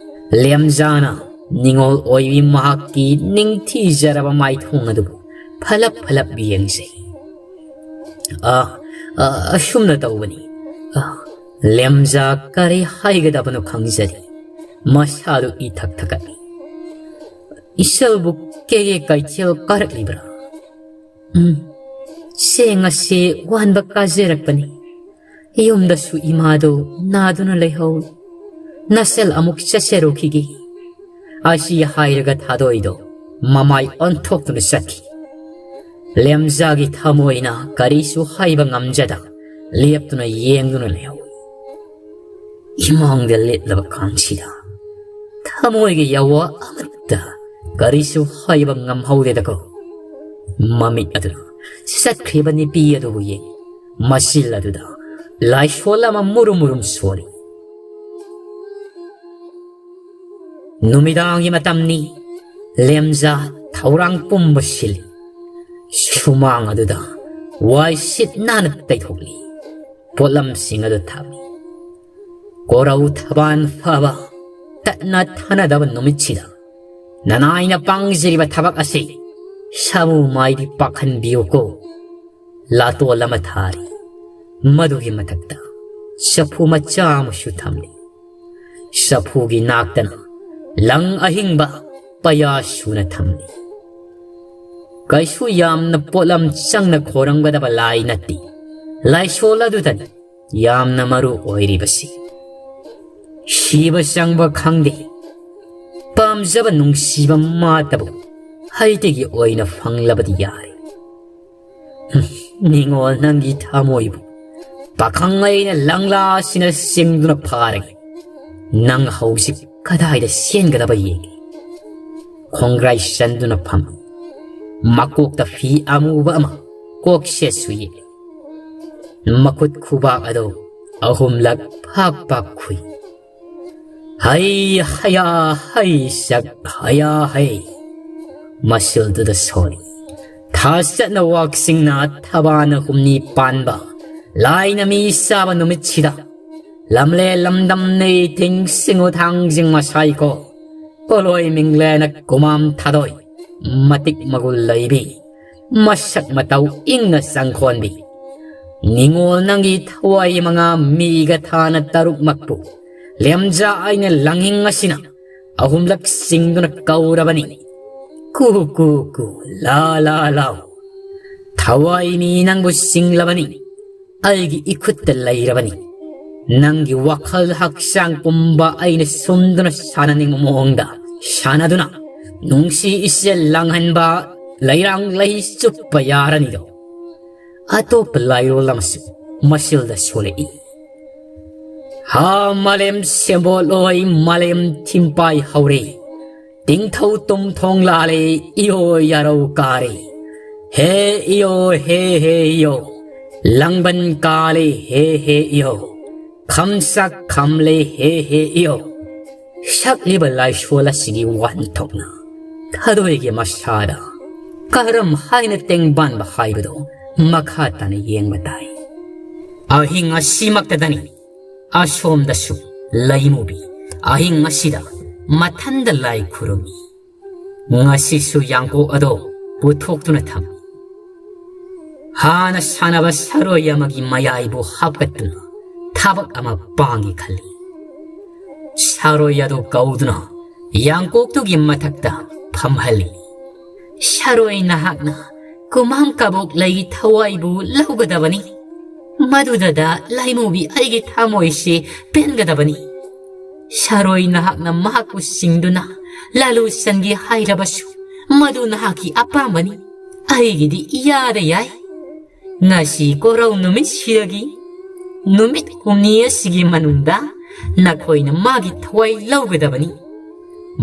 ꯂꯦꯝꯖꯥꯅ ꯅꯤꯉꯣꯜ ꯑꯣꯏꯕꯤ ꯃꯍꯥꯛꯀꯤ ꯅꯤꯡꯊꯤꯖꯔꯕ ꯃꯥꯏꯊꯣꯡ ꯑꯗꯨꯕꯨ ꯐꯂꯞ ꯐꯂꯞ ꯌꯦꯡꯖꯩ꯫ ꯑ, ꯑ, ꯑꯁꯨꯝꯅ ꯇꯧꯕꯅꯤ꯫ ꯑ, ꯂꯦꯝꯖꯥ ꯀꯔꯤ ꯍꯥꯏꯒꯗꯕꯅꯣ ꯈꯪꯖꯗꯦ꯫ ꯃꯁꯥꯗꯨ ꯏꯊꯛ ꯊꯛꯀꯠꯂꯤ꯫ ꯏꯆꯜꯕꯨ ꯀꯦꯒꯦ ꯀꯩꯊꯦꯜ ꯀꯥꯔꯛꯂꯤꯕ꯭ꯔꯥ? ꯎꯝ, ꯆꯦꯡ ꯑꯁꯤ ꯋꯥꯟꯕ ꯀꯥꯖꯔꯛꯄꯅꯤ꯫ ꯌꯨꯝꯗꯁꯨ ꯏꯃꯥꯗꯨ ꯅꯥꯗꯨꯅ ꯂꯩꯍꯧꯏ꯫ ꯅꯆꯜ ꯑꯃꯨꯛ ꯆꯠꯆꯔꯨꯈꯤꯒꯦ꯫ ꯑꯁꯤ ꯍꯥꯏꯔꯒ ꯊꯥꯗꯣꯏꯗꯣ ꯃꯃꯥꯏ ꯑꯣꯟꯊꯣꯛꯇꯨꯅ ꯆꯠꯈꯤ꯫ ꯂꯦꯝꯖꯥꯒꯤ ꯊꯃꯣꯏꯅ ꯀꯔꯤꯁꯨ ꯍꯥꯏꯕ ꯉꯝꯖꯗ ꯂꯦꯞꯇꯨꯅ ꯌꯦꯡꯗꯨꯅ ꯂꯩꯍꯧꯏ꯫ ꯏꯃꯥꯡꯗ ꯂꯦꯞꯂꯕ ꯀꯥꯟꯁꯤꯗ ꯊꯃꯣꯏꯒꯤ ꯌꯥꯋꯥ ꯑꯃꯠꯇ ꯀꯔꯤꯁꯨ ꯍꯥꯏꯕ ꯉꯝꯍꯧꯗꯦꯗꯀꯣ꯫ ꯃꯃꯤꯠ ꯑꯗꯨꯅ ꯆꯠꯈ꯭ꯔꯤꯕ ꯅꯨꯄꯤ ꯑꯗꯨꯕꯨ ꯌꯦꯡ, ꯃꯆꯤꯜ ꯑꯗꯨꯗ ꯂꯥꯏꯁꯣꯜ ꯑꯃ ꯃꯨꯔꯨꯝ ꯃꯨꯔꯨꯝ ꯁꯣꯜꯂꯤ꯫ ꯅꯨꯃꯤꯗꯥꯡꯒꯤ ꯃꯇꯝꯅꯤ꯫ ꯂꯦꯝꯖꯥ ꯊꯧꯔꯥꯡ ꯄꯨꯝꯕ ꯁꯤꯜꯂꯤ꯫ ꯁꯨꯃꯥꯡ ꯑꯗꯨꯗ ꯋꯥꯏ ꯁꯤꯠ ꯅꯥꯟꯅ ꯇꯩꯊꯣꯛꯂꯤ꯫ ꯄꯣꯠꯂꯝꯁꯤꯡ ꯑꯗꯨ ꯊꯝꯃꯤ꯫ ꯀꯣꯔꯧ ꯊꯕꯥꯟ ꯐꯕ, ꯇꯠꯅ ꯊꯥꯅꯗꯕ ꯅꯨꯃꯤꯠꯁꯤꯗ ꯅꯅꯥꯏꯅ ꯄꯥꯡꯖꯔꯤꯕ ꯊꯕꯛ ꯑꯁꯤ ꯁꯥꯃꯨ ꯃꯥꯏꯗꯤ ꯄꯥꯛꯍꯟꯕꯤꯌꯨꯀꯣ꯫ ꯂꯥꯇꯣꯜ ꯑꯃ ꯊꯥꯔꯤ꯫ ꯃꯗꯨꯒꯤ ꯃꯊꯛꯇ ꯆꯐꯨ ꯃꯆꯥ ꯑꯃꯁꯨ ꯊꯝꯂꯤ꯫ ꯆꯐꯨꯒꯤ ꯅꯥꯛꯇꯅ ꯂꯪ ꯑꯍꯤꯡꯕ ꯄꯌꯥ ꯁꯨꯅ ꯊꯝꯂꯤ꯫ ꯀꯩꯁꯨ ꯌꯥꯝꯅ ꯄꯣꯠꯂꯝ ꯆꯪꯅ ꯈꯣꯏꯔꯝꯒꯗꯕ ꯂꯥꯏ ꯅꯠꯇꯦ꯫ ꯂꯥꯏꯁꯣꯜ ꯑꯗꯨꯗꯅꯤ ꯌꯥꯝꯅ ꯃꯔꯨ ꯑꯣꯏꯔꯤꯕꯁꯤ꯫ ꯁꯤꯕ ꯆꯪꯕ ꯈꯪꯗꯦ꯫ ꯄꯥꯝꯖꯕ ꯅꯨꯡꯁꯤꯕ ꯃꯥꯇꯕꯨ ꯍꯩꯇꯒꯤ ꯑꯣꯏꯅ ꯐꯪꯂꯕꯗꯤ ꯌꯥꯔꯦ꯫ ꯍꯨꯝ, ꯅꯤꯡꯉꯣꯜ ꯅꯪꯒꯤ ꯊꯃꯣꯏꯕꯨ ꯄꯥꯈꯪ ꯑꯩꯅ ꯂꯪꯂꯥꯁꯤꯅ ꯆꯤꯡꯗꯨꯅ ꯐꯥꯔꯒꯦ꯫ ꯅꯪ ꯍꯧꯖꯤꯛ ꯀꯗꯥꯏꯗ ꯆꯦꯟꯒꯗꯕ ꯌꯦꯡꯒꯦ꯫ ꯈꯣꯡꯒ꯭ꯔꯥꯏ ꯆꯟꯗꯨꯅ ꯐꯝ, ꯃꯀꯣꯛꯇ ꯐꯤ ꯑꯃꯨꯕ ꯑꯃ, ꯀꯣꯛꯁꯦꯠꯁꯨ ꯌꯦꯠꯂꯤ꯫ ꯃꯈꯨꯠ ꯈꯨꯕꯥꯛ ꯑꯗꯨ ꯑꯍꯨꯝꯂꯛ ꯐꯥꯛ ꯐꯥꯛ ꯈꯨꯏ꯫ ꯍꯩ ꯍꯌꯥ ꯍꯩ ꯁꯛ ꯍꯌꯥ ꯍꯩ꯫ ꯃꯁꯤꯜꯗꯨꯗ ꯁꯣꯜꯂꯤ꯫ ꯊꯥ ꯆꯠꯅ ꯋꯥꯛꯁꯤꯡꯅ ꯊꯕꯥꯅ ꯍꯨꯝꯅꯤ ꯄꯥꯟꯕ ꯂꯥꯏꯅ ꯃꯤ ꯁꯥꯕ ꯅꯨꯃꯤꯠꯁꯤꯗ ꯂꯝꯂꯦ ꯂꯝꯗꯝ ꯅꯩ ꯊꯤꯡ ꯁꯤꯡꯉꯨ ꯊꯥꯡꯖꯤꯡ ꯃꯁꯥꯏꯀꯣ ꯄꯣꯂꯣꯏ ꯃꯤꯡꯂꯦꯅ ꯀꯨꯃꯥꯝ ꯊꯥꯗꯣꯏ ꯃꯇꯤꯛ ꯃꯒꯨꯜ ꯂꯩꯕꯤ ꯃꯁꯛ ꯃꯇꯧ ꯏꯪꯅ ꯆꯪꯈꯣꯟꯕꯤ꯫ ꯅꯤꯡꯉꯣꯜ ꯅꯪꯒꯤ ꯊꯋꯥꯏ ꯃꯉꯥ ꯃꯤꯒ ꯊꯥꯅ ꯇꯔꯨꯛꯃꯛꯄꯨ ꯂꯦꯝꯖꯥ ꯑꯩꯅ ꯂꯪꯍꯤꯡ ꯑꯁꯤꯅ ꯑꯍꯨꯝꯂꯛ ꯆꯤꯡꯗꯨꯅ ꯀꯧꯔꯕꯅꯤ꯫ ꯀꯨ ꯀꯨ ꯀꯨ, ꯂꯥ ꯂꯥ ꯂꯥꯎ꯫ ꯊꯋꯥꯏ ꯃꯤ ꯅꯪꯕꯨ ꯆꯤꯡꯂꯕꯅꯤ꯫ ꯑꯩꯒꯤ ꯏꯈꯨꯠꯇ ꯂꯩꯔꯕꯅꯤ꯫ ꯅꯪꯒꯤ ꯋꯥꯈꯜ ꯍꯛꯆꯥꯡ ꯄꯨꯝꯕ ꯑꯩꯅ ꯁꯨꯝꯗꯨꯅ ꯁꯥꯟꯅꯅꯤꯡꯕ ꯃꯑꯣꯡꯗ ꯁꯥꯟꯅꯗꯨꯅ ꯅꯨꯡꯁꯤ ꯏꯆꯦꯜ ꯂꯥꯡꯍꯟꯕ ꯂꯩꯔꯥꯡ ꯂꯩ ꯆꯨꯞꯄ ꯌꯥꯔꯅꯤꯗꯣ꯫ ꯑꯇꯣꯞꯄ ꯂꯥꯏꯔꯣꯜ ꯑꯃꯁꯨ ꯃꯁꯤꯜꯗ ꯁꯣꯜꯂꯛꯏ꯫ ꯍꯥ ꯃꯥꯂꯦꯝ ꯁꯦꯝꯕꯣꯠꯂꯣꯏ ꯃꯥꯂꯦꯝ ꯊꯤꯝꯄꯥꯏ ꯍꯧꯔꯦ꯫ ꯏꯪꯊꯧ ꯇꯨꯝꯊꯣꯡ ꯂꯥꯂꯦ, ꯏꯌꯣ ꯌꯥꯔꯧ ꯀꯥꯔꯦ꯫ ꯍꯦ ꯏꯌꯣ, ꯍꯦ ꯍꯦ ꯏꯌꯣ, ꯂꯪꯕꯟ ꯀꯥꯂꯦ, ꯍꯦ ꯍꯦ ꯏꯌꯣ, ꯈꯝꯁꯛ ꯈꯝꯂꯦ, ꯍꯦ ꯍꯦ ꯏꯌꯣ꯫ ꯁꯛꯂꯤꯕ ꯂꯥꯏꯁꯣꯜ ꯑꯁꯤꯒꯤ ꯋꯥꯍꯟꯊꯣꯛꯅ ꯊꯥꯗꯣꯏꯒꯤ ꯃꯁꯥꯗ ꯀꯔꯝ ꯍꯥꯏꯅ ꯇꯦꯡꯕꯥꯟꯕ ꯍꯥꯏꯕꯗꯨ ꯃꯈꯥ ꯇꯥꯅ ꯌꯦꯡꯕ ꯇꯥꯏ꯫ ꯑꯍꯤꯡ ꯑꯁꯤꯃꯛꯇꯗꯅꯤ ꯑꯁꯣꯝꯗꯁꯨ ꯂꯩꯃꯨꯕꯤ ꯑꯍꯤꯡ ꯑꯁꯤꯗ ꯃꯊꯟꯗ ꯂꯥꯏ ꯈꯨꯔꯨꯝꯃꯤ꯫ ꯉꯁꯤꯁꯨ ꯌꯥꯡꯀꯣꯛ ꯑꯗꯣ ꯄꯨꯊꯣꯛꯇꯨꯅ ꯊꯝꯃꯤ꯫ ꯍꯥꯟꯅ ꯁꯥꯟꯅꯕ ꯁꯥꯔꯣꯏ ꯑꯃꯒꯤ ꯃꯌꯥꯏꯕꯨ ꯍꯥꯞꯀꯠꯇꯨꯅ ꯊꯕꯛ ꯑꯃ ꯄꯥꯡꯒꯦ ꯈꯜꯂꯤ꯫ ꯁꯥꯔꯣꯏ ꯑꯗꯨ ꯀꯧꯗꯨꯅ ꯌꯥꯡꯀꯣꯛꯇꯨꯒꯤ ꯃꯊꯛꯇ ꯐꯝꯍꯜꯂꯤ꯫ "ꯁꯥꯔꯣꯏ, ꯅꯍꯥꯛꯅ ꯀꯨꯃꯥꯡ ꯀꯕꯣꯛ ꯂꯩꯒꯤ ꯊꯋꯥꯏꯕꯨ ꯂꯧꯒꯗꯕꯅꯤ꯫ ꯃꯗꯨꯗꯗ ꯂꯥꯏꯃꯨꯕꯤ ꯑꯩꯒꯤ ꯊꯃꯣꯏꯁꯤ ꯄꯦꯟꯒꯗꯕꯅꯤ꯫ ꯁꯥꯔꯣꯏ, ꯅꯍꯥꯛꯅ ꯃꯍꯥꯛꯄꯨ ꯁꯤꯡꯗꯨꯅ ꯂꯥꯂꯨ ꯁꯟꯒꯦ ꯍꯥꯏꯔꯕꯁꯨ ꯃꯗꯨ ꯅꯍꯥꯛꯀꯤ ꯑꯄꯥꯝꯕꯅꯤ꯫ ꯑꯩꯒꯤꯗꯤ ꯏꯌꯥꯗ ꯌꯥꯏ꯫ ꯉꯁꯤ ꯀꯣꯔꯧ ꯅꯨꯃꯤꯠꯁꯤꯗꯒꯤ ꯅꯨꯃꯤꯠ ꯍꯨꯝꯅꯤ ꯑꯁꯤꯒꯤ ꯃꯅꯨꯡꯗ ꯅꯈꯣꯏꯅ ꯃꯥꯒꯤ ꯊꯋꯥꯏ ꯂꯧꯒꯗꯕꯅꯤ꯫"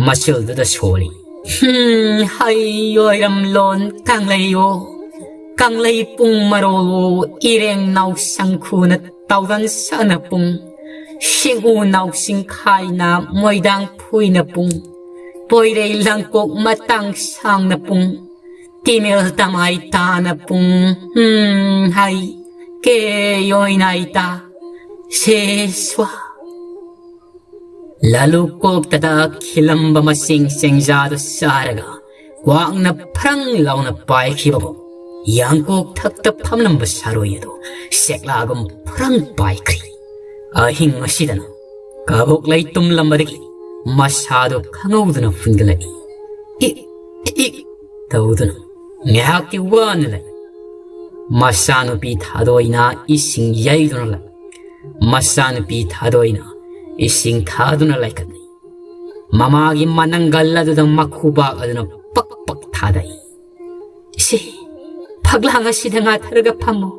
ꯃꯆꯨꯜꯗꯨꯗ ꯁꯣꯜꯂꯤ꯫ ꯍꯝ, ꯍꯩ ꯑꯣꯏꯔꯝꯂꯣꯟ ꯀꯪꯂꯩꯌꯣ, ꯀꯪꯂꯩ ꯄꯨꯡ ꯃꯔꯣꯜꯋꯣ, ꯏꯔꯦꯡ ꯅꯥꯎꯁꯪ ꯈꯨꯅ ꯇꯥꯎꯗꯟ ꯁꯅ ꯄꯨꯡ, ꯁꯤꯡꯎ ꯅꯥꯎꯁꯤꯡ ꯈꯥꯏꯅ ꯃꯣꯏꯗꯥꯡ ꯐꯨꯏꯅ ꯄꯨꯡ, ꯄꯣꯏꯔꯩ ꯂꯪꯀꯣꯛ ꯃꯇꯥꯡ ꯁꯥꯡꯅ ꯄꯨꯡ, ꯀꯤꯃꯦꯜ ꯇꯃꯥꯏ ꯇꯥꯅ ꯄꯨꯡ, ꯎꯝ, ꯍꯥꯏ, ꯀꯦ ꯌꯣꯏꯅꯥꯏ ꯇꯥ, ꯁꯦ ꯁ꯭ꯋꯥ꯫ ꯂꯥꯂꯨ ꯀꯣꯛꯇꯗ ꯈꯤꯂꯝꯕ ꯃꯁꯤꯡ ꯆꯦꯡꯖꯥꯗꯨ ꯆꯥꯔꯒ ꯀ꯭ꯋꯥꯛꯅ ꯐ꯭ꯔꯪ ꯂꯥꯎꯅ ꯄꯥꯏꯈꯤꯕꯒꯨꯝ ꯌꯥꯡꯀꯣꯛ ꯊꯛꯇ ꯐꯝꯂꯝꯕ ꯁꯥꯔꯣꯏ ꯑꯗꯨ ꯆꯦꯛꯂꯥꯒꯨꯝ ꯐ꯭ꯔꯪ ꯄꯥꯏꯈ꯭ꯔꯤ꯫ ꯑꯍꯤꯡ ꯑꯁꯤꯗꯅ ꯀꯕꯣꯛꯂꯩ ꯇꯨꯝꯂꯝꯕꯗꯒꯤ ꯃꯁꯥꯗꯨ ꯈꯪꯍꯧꯗꯅ ꯐꯨꯟꯒꯠꯂꯛꯏ꯫ ꯏꯛ, ꯏꯛ ꯇꯧꯗꯨꯅ ꯉꯥꯏꯍꯥꯛꯇꯤ ꯋꯥꯅ ꯂꯩ꯫ ꯃꯆꯥꯅꯨꯄꯤ ꯊꯥꯗꯣꯏꯅ ꯏꯁꯤꯡ ꯌꯩꯗꯨꯅ ꯂꯩ꯫ ꯃꯆꯥꯅꯨꯄꯤ ꯊꯥꯗꯣꯏꯅ ꯏꯁꯤꯡ ꯊꯥꯗꯨꯅ ꯂꯩꯈꯠꯂꯤ꯫ ꯃꯃꯥꯒꯤ ꯃꯅꯪꯒꯜ ꯑꯗꯨꯗ ꯃꯈꯨꯕꯥꯛ ꯑꯗꯨꯅ ꯄꯛ ꯄꯛ ꯊꯥꯗꯩ꯫ "ꯏꯆꯦ, ꯐꯛꯂꯥꯡ ꯑꯁꯤꯗ ꯉꯥꯊꯔꯒ ꯐꯝꯃꯨ꯫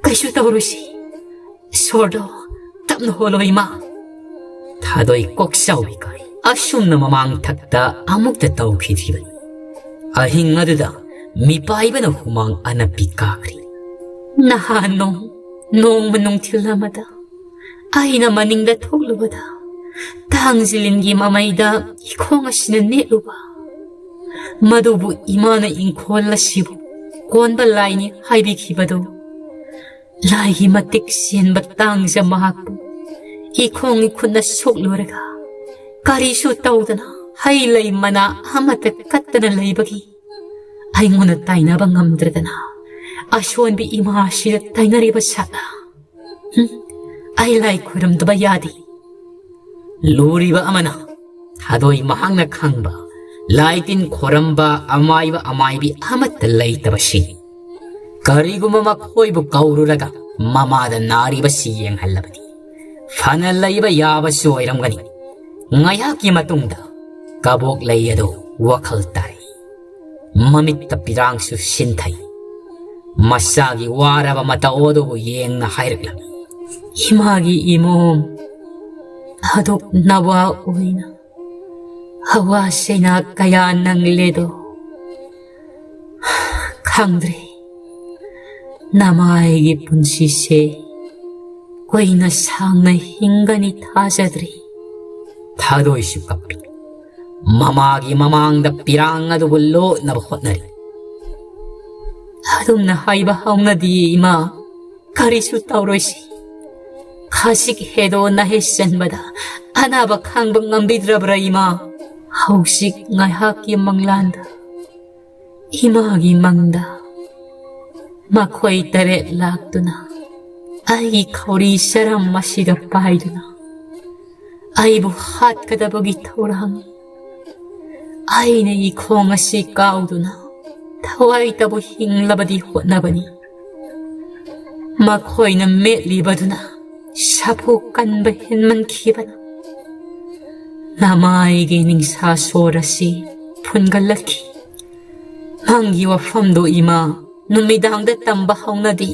ꯀꯩꯁꯨ ꯇꯧꯔꯨꯁꯤ꯫ ꯁꯣꯔꯗꯣ ꯇꯞꯅ ꯍꯣꯜꯂꯣ, ꯏꯃꯥ꯫" ꯊꯥꯗꯣꯏ ꯀꯣꯛ ꯆꯥꯎꯕꯤ ꯀꯥꯏ꯫ ꯑꯁꯨꯝꯅ ꯃꯃꯥꯡ ꯊꯛꯇ ꯑꯃꯨꯛꯇ ꯇꯧꯈꯤꯗ꯭ꯔꯤꯕꯅꯤ꯫ ꯑꯍꯤꯡ ꯑꯗꯨꯗ ꯃꯤꯄꯥꯏꯕꯅ ꯍꯨꯃꯥꯡ ꯑꯅꯞꯄꯤ ꯀꯥꯈ꯭ꯔꯤ꯫ ꯅꯍꯥꯟ ꯅꯣꯡ ꯅꯣꯡꯃ ꯅꯨꯡꯊꯤꯜ ꯑꯃꯗ ꯑꯩꯅ ꯃꯅꯤꯡꯗ ꯊꯣꯛꯂꯨꯕꯗ, ꯇꯥꯡꯖꯤꯂꯤꯟꯒꯤ ꯃꯃꯩꯗ ꯏꯈꯣꯡ ꯑꯁꯤꯅ ꯅꯦꯠꯂꯨꯕ꯫ ꯃꯗꯨꯕꯨ ꯏꯃꯥꯅ ꯏꯪꯈꯣꯜ ꯑꯁꯤꯕꯨ ꯀꯣꯟꯕ ꯂꯥꯏꯅꯤ ꯍꯥꯏꯕꯤꯈꯤꯕꯗꯨ, ꯂꯥꯏꯒꯤ ꯃꯇꯤꯛ ꯆꯦꯟꯕ ꯇꯥꯡꯖ ꯃꯍꯥꯛꯄꯨ ꯏꯈꯣꯡ ꯏꯈꯨꯠꯅ ꯁꯣꯛꯂꯨꯔꯒ, ꯀꯔꯤꯁꯨ ꯇꯧꯗꯅ, ꯍꯩ ꯂꯩ ꯃꯅꯥ ꯑꯃꯠꯇ ꯀꯠꯇꯅ ꯂꯩꯕꯒꯤ ꯑꯩꯉꯣꯟꯗ ꯇꯥꯏꯅꯕ ꯉꯝꯗ꯭ꯔꯗꯅ, ꯑꯁꯣꯟꯕꯤ ꯏꯃꯥ ꯑꯁꯤꯗ ꯇꯥꯏꯅꯔꯤꯕ ꯁꯥꯠꯂ꯫ ꯍꯨꯝ, ꯑꯩ ꯂꯥꯏ ꯈꯣꯏꯔꯝꯗꯕ ꯌꯥꯗꯦ꯫ ꯂꯨꯔꯤꯕ ꯑꯃꯅ ꯊꯥꯗꯣꯏ ꯃꯍꯥꯛꯅ ꯈꯪꯕ ꯂꯥꯏ ꯇꯤꯟ ꯈꯣꯏꯔꯝꯕ ꯑꯃꯥꯏꯕ ꯑꯃꯥꯏꯕꯤ ꯑꯃꯠꯇ ꯂꯩꯇꯕꯁꯤꯅꯤ꯫ ꯀꯔꯤꯒꯨꯝꯕ ꯃꯈꯣꯏꯕꯨ ꯀꯧꯔꯨꯔꯒ ꯃꯃꯥꯗ ꯅꯥꯔꯤꯕꯁꯤ ꯌꯦꯡꯍꯜꯂꯕꯗꯤ ꯐꯅ ꯂꯩꯕ ꯌꯥꯕꯁꯨ ꯑꯣꯏꯔꯝꯒꯅꯤ꯫ ꯉꯥꯏꯍꯥꯛꯀꯤ ꯃꯇꯨꯡꯗ ꯀꯕꯣꯛ ꯂꯩ ꯑꯗꯨ ꯋꯥꯈꯜ ꯇꯥꯔꯛꯏ꯫ ꯃꯃꯤꯠꯇ ꯄꯤꯔꯥꯡꯁꯨ ꯁꯤꯟꯊꯩ꯫ ꯃꯆꯥꯒꯤ ꯋꯥꯔꯕ ꯃꯇꯧ ꯑꯗꯨꯕꯨ ꯌꯦꯡꯅ ꯍꯥꯏꯔꯛꯂꯝꯃꯤ, "ꯏꯃꯥꯒꯤ ꯏꯃꯣꯝ, ꯑꯗꯨꯛ ꯅꯋꯥ ꯑꯣꯏꯅ ꯑꯋꯥ ꯆꯩꯅꯥ ꯀꯌꯥ ꯅꯪꯂꯦꯗꯣ꯫ ꯈꯪꯗ꯭ꯔꯦ, ꯅꯃꯥꯏꯒꯤ ꯄꯨꯟꯁꯤꯁꯦ ꯀꯨꯏꯅ ꯁꯥꯡꯅ ꯍꯤꯡꯒꯅꯤ ꯊꯥꯖꯗ꯭ꯔꯤ꯫" ꯊꯥꯗꯣꯏꯁꯨ ꯀꯞꯄꯤ꯫ ꯃꯃꯥꯒꯤ ꯃꯃꯥꯡꯗ ꯄꯤꯔꯥꯡ ꯑꯗꯨꯕꯨ ꯂꯣꯠꯅꯕ ꯍꯣꯠꯅꯔꯤ꯫ "ꯑꯗꯨꯝꯅ ꯍꯥꯏꯕ ꯍꯧꯅꯗꯤꯌꯦ ꯏꯃꯥ, ꯀꯔꯤꯁꯨ ꯇꯧꯔꯣꯏꯁꯤ꯫ ꯈꯖꯤꯛ ꯍꯦꯗꯣ ꯅꯍꯦ ꯆꯟꯕꯗ ꯑꯅꯥꯕ ꯈꯥꯡꯕ ꯉꯝꯕꯤꯗ꯭ꯔꯕ꯭ꯔꯥ ꯏꯃꯥ?" ꯍꯧꯖꯤꯛ ꯉꯥꯏꯍꯥꯛꯀꯤ ꯃꯪꯂꯥꯟꯗ ꯏꯃꯥꯒꯤ ꯃꯪꯗ ꯃꯈꯣꯏ ꯇꯔꯦꯠ ꯂꯥꯛꯇꯨꯅ ꯑꯩꯒꯤ ꯈꯧꯔꯤ ꯆꯔꯝ ꯑꯁꯤꯗ ꯄꯥꯏꯗꯨꯅ ꯑꯩꯕꯨ ꯍꯥꯠꯀꯗꯕꯒꯤ ꯊꯧꯔꯥꯡ꯫ ꯑꯩꯅ ꯏꯈꯣꯡ ꯑꯁꯤ ꯀꯥꯎꯗꯨꯅ ꯊꯋꯥꯏꯇꯕꯨ ꯍꯤꯡꯂꯕꯗꯤ ꯍꯣꯠꯅꯕꯅꯤ꯫ ꯃꯈꯣꯏꯅ ꯃꯦꯠꯂꯤꯕꯗꯨꯅ ꯁꯥꯐꯨ ꯀꯟꯕ ꯍꯦꯟꯃꯟꯈꯤꯕꯅ ꯅꯃꯥꯏꯒꯤ ꯅꯤꯡꯁꯥ ꯁꯣꯔ ꯑꯁꯤ ꯐꯨꯟꯒꯠꯂꯛꯈꯤ꯫ ꯅꯪꯒꯤ ꯋꯥꯐꯝꯗꯨ ꯏꯃꯥ ꯅꯨꯃꯤꯗꯥꯡꯗ ꯇꯝꯕ ꯍꯧꯅꯗꯦ꯫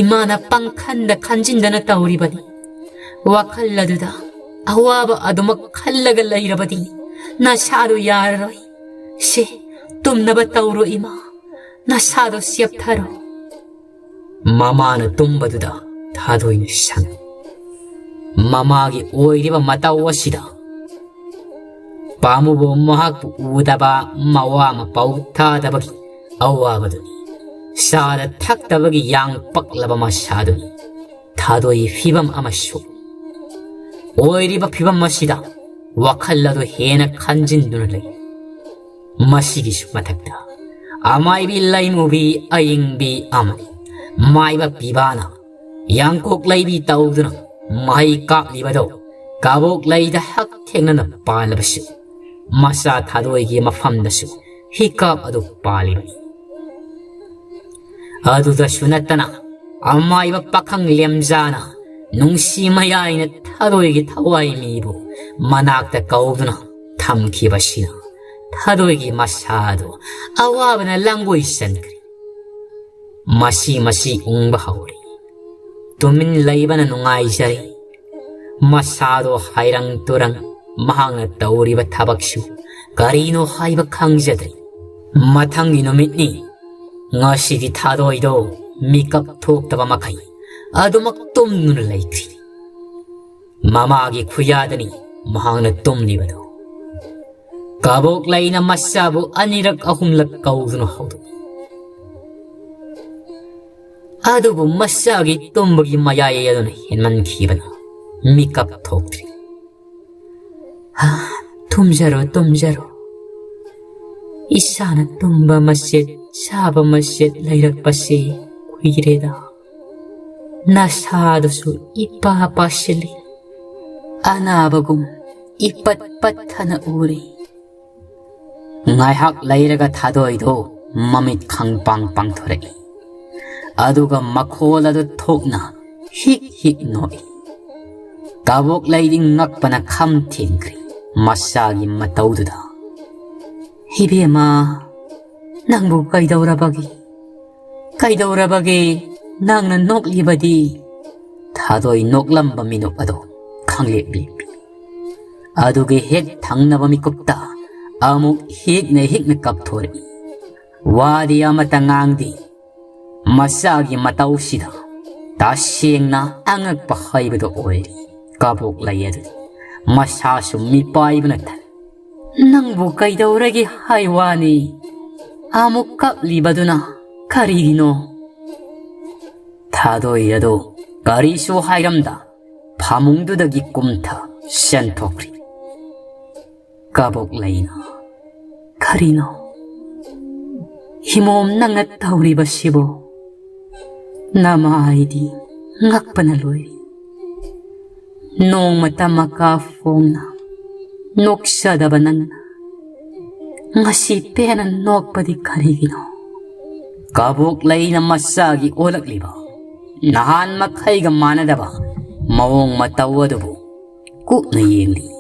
ꯏꯃꯥꯅ ꯄꯪꯈꯟꯗ ꯈꯟꯖꯤꯟꯗꯅ ꯇꯧꯔꯤꯕꯅꯤ꯫ ꯋꯥꯈꯜ ꯑꯗꯨꯗ ꯑꯋꯥꯕ ꯑꯗꯨꯃꯛ ꯈꯜꯂꯒ ꯂꯩꯔꯕꯗꯤ ꯅꯁꯥꯗꯣ ꯌꯥꯔꯔꯣꯏ꯫ ꯁꯦ, ꯇꯨꯝꯅꯕ ꯇꯧꯔꯣ ꯏꯃꯥ, ꯅꯁꯥꯗꯣ ꯆꯦꯞꯊꯔꯣ꯫ ꯃꯃꯥꯅ ꯇꯨꯝꯕꯗꯨꯗ ꯊꯥꯗꯣꯏꯅ ꯁꯪꯏ꯫ ꯃꯃꯥꯒꯤ ꯑꯣꯏꯔꯤꯕ ꯃꯇꯧ ꯑꯁꯤꯗ ꯄꯥꯝꯃꯨꯕ ꯃꯍꯥꯛꯄꯨ ꯎꯗꯕ, ꯃꯋꯥ ꯃꯄꯥꯎ ꯊꯥꯗꯕꯒꯤ ꯑꯋꯥꯕꯗꯨꯅꯤ꯫ ꯆꯥꯗ ꯊꯛꯇꯕꯒꯤ ꯌꯥꯡ ꯄꯛꯂꯕ ꯃꯁꯥꯗꯨꯅꯤ꯫ ꯊꯥꯗꯣꯏꯒꯤ ꯐꯤꯕꯝ ꯑꯃꯁꯨ ꯑꯣꯏꯔꯤꯕ ꯐꯤꯕꯝ ꯑꯁꯤꯗ ꯋꯥꯈꯜ ꯑꯗꯨ ꯍꯦꯟꯅ ꯈꯟꯖꯤꯟꯗꯨꯅ ꯂꯩ꯫ ꯃꯁꯤꯒꯤꯁꯨ ꯃꯊꯛꯇ ꯑꯃꯥꯏꯕꯤ ꯂꯩꯃꯨꯕꯤ ꯑꯏꯪꯕꯤ ꯑꯃꯅꯤ꯫ ꯃꯥꯏꯕ ꯄꯤꯕꯥꯅ ꯌꯥꯡꯀꯣꯛ ꯂꯩꯕꯤ ꯇꯧꯗꯨꯅ ꯃꯍꯩ ꯀꯥꯞꯂꯤꯕꯗꯣ ꯀꯕꯣꯛ ꯂꯩꯗ ꯍꯛ ꯊꯦꯡꯅꯅ ꯄꯥꯜꯂꯕꯁꯨ, ꯃꯆꯥ ꯊꯥꯗꯣꯏꯒꯤ ꯃꯐꯝꯗꯁꯨ ꯍꯤꯀꯥꯞ ꯑꯗꯨ ꯄꯥꯜꯂꯤꯕꯅꯤ꯫ ꯑꯗꯨꯗꯁꯨ ꯅꯠꯇꯅ ꯑꯃꯥꯏꯕ ꯄꯥꯈꯪ ꯂꯦꯝꯖꯥꯅ ꯅꯨꯡꯁꯤ ꯃꯌꯥꯏꯅ ꯊꯥꯗꯣꯏꯒꯤ ꯊꯋꯥꯏ ꯃꯤꯕꯨ ꯃꯅꯥꯛꯇ ꯀꯧꯗꯨꯅ ꯊꯝꯈꯤꯕꯁꯤꯅ ꯊꯥꯗꯣꯏꯒꯤ ꯃꯁꯥꯗꯨ ꯑꯋꯥꯕꯅ ꯂꯥꯡꯒꯣꯏ ꯆꯟꯈ꯭ꯔꯦ꯫ ꯃꯁꯤ ꯃꯁꯤ ꯎꯪꯕ ꯍꯧꯔꯦ꯫ ꯇꯨꯃꯤꯟ ꯂꯩꯕꯅ ꯅꯨꯡꯉꯥꯏꯖꯔꯦ꯫ ꯃꯁꯥꯗꯣ ꯍꯥꯏꯔꯪ ꯇꯨꯔꯪ, ꯃꯍꯥꯛꯅ ꯇꯧꯔꯤꯕ ꯊꯕꯛꯁꯨ ꯀꯔꯤꯅꯣ ꯍꯥꯏꯕ ꯈꯪꯖꯗ꯭ꯔꯦ꯫ ꯃꯊꯪꯒꯤ ꯅꯨꯃꯤꯠꯅꯤ꯫ ꯉꯁꯤꯗꯤ ꯊꯥꯗꯣꯏꯗꯣ ꯃꯤꯀꯞ ꯊꯣꯛꯇꯕ ꯃꯈꯩ ꯑꯗꯨꯃꯛ ꯇꯨꯝꯗꯨꯅ ꯂꯩꯈ꯭ꯔꯤ꯫ ꯃꯃꯥꯒꯤ ꯈꯨꯌꯥꯗꯅꯤ ꯃꯍꯥꯛꯅ ꯇꯨꯝꯂꯤꯕꯗꯨ꯫ ꯀꯕꯣꯛ ꯂꯩꯅ ꯃꯆꯥꯕꯨ ꯑꯅꯤꯔꯛ ꯑꯍꯨꯝꯂꯛ ꯀꯧꯗꯨꯅ ꯍꯧꯗꯣꯛꯏ꯫ ꯑꯗꯨꯕꯨ ꯃꯆꯥꯒꯤ ꯇꯨꯝꯕꯒꯤ ꯃꯌꯥꯏ ꯑꯗꯨꯅ ꯍꯦꯟꯃꯟꯈꯤꯕꯅ ꯃꯤꯀꯞ ꯊꯣꯛꯇ꯭ꯔꯤ꯫ "ꯍꯥ, ꯇꯨꯝꯖꯔꯣ, ꯇꯨꯝꯖꯔꯣ꯫ ꯏꯁꯥꯅ ꯇꯨꯝꯕ ꯃꯆꯦꯠ, ꯆꯥꯕ ꯃꯆꯦꯠ ꯂꯩꯔꯛꯄꯁꯦ ꯀꯨꯏꯔꯦꯗ꯫ ꯅꯁꯥꯗꯨꯁꯨ ꯏꯄꯥ ꯄꯥꯁꯤꯜꯂꯤ꯫ ꯑꯅꯥꯕꯒꯨꯝ ꯏꯄꯠ ꯄꯠꯊꯅ ꯎꯔꯦ꯫" ꯉꯥꯏꯍꯥꯛ ꯂꯩꯔꯒ ꯊꯥꯗꯣꯏꯗꯣ ꯃꯃꯤꯠ ꯈꯪꯄꯥꯡ ꯄꯥꯡꯊꯣꯔꯛꯏ꯫ ꯑꯗꯨꯒ ꯃꯈꯣꯜ ꯑꯗꯨ ꯊꯣꯛꯅ ꯍꯤꯛ ꯍꯤꯛ ꯅꯣꯛꯏ꯫ ꯀꯕꯣꯛ ꯂꯩꯗꯤ ꯉꯛꯄꯅ ꯈꯝ ꯊꯦꯡꯈ꯭ꯔꯦ ꯃꯆꯥꯒꯤ ꯃꯇꯧꯗꯨꯗ꯫ "ꯏꯕꯦꯝꯃ, ꯅꯪꯕꯨ ꯀꯩꯗꯧꯔꯕꯒꯦ? ꯀꯩꯗꯧꯔꯕꯒꯦ? ꯅꯪꯅ ꯅꯣꯛꯂꯤꯕꯗꯤ?" ꯊꯥꯗꯣꯏ ꯅꯣꯛꯂꯝꯕ ꯃꯤꯅꯣꯛ ꯑꯗꯣ ꯈꯪꯂꯦꯞ ꯂꯦꯞꯄꯤ꯫ ꯑꯗꯨꯒꯤ ꯍꯦꯛ ꯊꯪꯅꯕ ꯃꯤꯀꯨꯞꯇ ꯑꯃꯨꯛ ꯍꯤꯛꯅ ꯍꯤꯛꯅ ꯀꯞꯊꯣꯔꯛꯏ꯫ ꯋꯥꯗꯤ ꯑꯃꯠꯇ ꯉꯥꯡꯗꯦ꯫ ꯃꯆꯥꯒꯤ ꯃꯇꯧꯁꯤꯗ ꯇꯁꯦꯡꯅ ꯑꯉꯛꯄ ꯍꯥꯏꯕꯗꯨ ꯑꯣꯏꯔꯤ꯫ ꯀꯕꯣꯛꯂꯩ ꯑꯗꯨ ꯃꯁꯥꯁꯨ ꯃꯤꯄꯥꯏꯕꯅ ꯊꯜꯂꯤ꯫ "ꯅꯪꯕꯨ ꯀꯩꯗꯧꯔꯒꯦ ꯍꯥꯏ ꯋꯥꯅꯤ? ꯑꯃꯨꯛ ꯀꯞꯂꯤꯕꯗꯨꯅ ꯀꯔꯤꯒꯤꯅꯣ?" ꯊꯥꯗꯣꯏ ꯑꯗꯨ ꯀꯔꯤꯁꯨ ꯍꯥꯏꯔꯝꯗ ꯐꯃꯨꯡꯗꯨꯗꯒꯤ ꯀꯨꯝꯊ ꯆꯦꯟꯊꯣꯛꯈ꯭ꯔꯤ꯫ ꯀꯕꯣꯛꯂꯩꯅ, "ꯀꯔꯤꯅꯣ ꯏꯃꯣꯝ ꯅꯪꯅ ꯇꯧꯔꯤꯕꯁꯤꯕꯣ? ꯅꯃꯥꯏꯗꯤ ꯉꯛꯄꯅ ꯂꯣꯏꯔꯤ꯫ ꯅꯣꯡꯃꯇ ꯃꯀꯥ ꯐꯣꯡꯅ ꯅꯣꯛꯆꯗꯕ ꯅꯪꯅ ꯉꯁꯤ ꯄꯦꯟꯅ ꯅꯣꯛꯄꯗꯤ ꯀꯔꯤꯒꯤꯅꯣ?" ꯀꯕꯣꯛꯂꯩꯅ ꯃꯆꯥꯒꯤ ꯑꯣꯜꯂꯛꯂꯤꯕ ꯅꯍꯥꯟ ꯃꯈꯩꯒ ꯃꯥꯟꯅꯗꯕ ꯃꯑꯣꯡ ꯃꯇꯧ ꯑꯗꯨꯕꯨ ꯀꯨꯞꯅ ꯌꯦꯡꯂꯤ꯫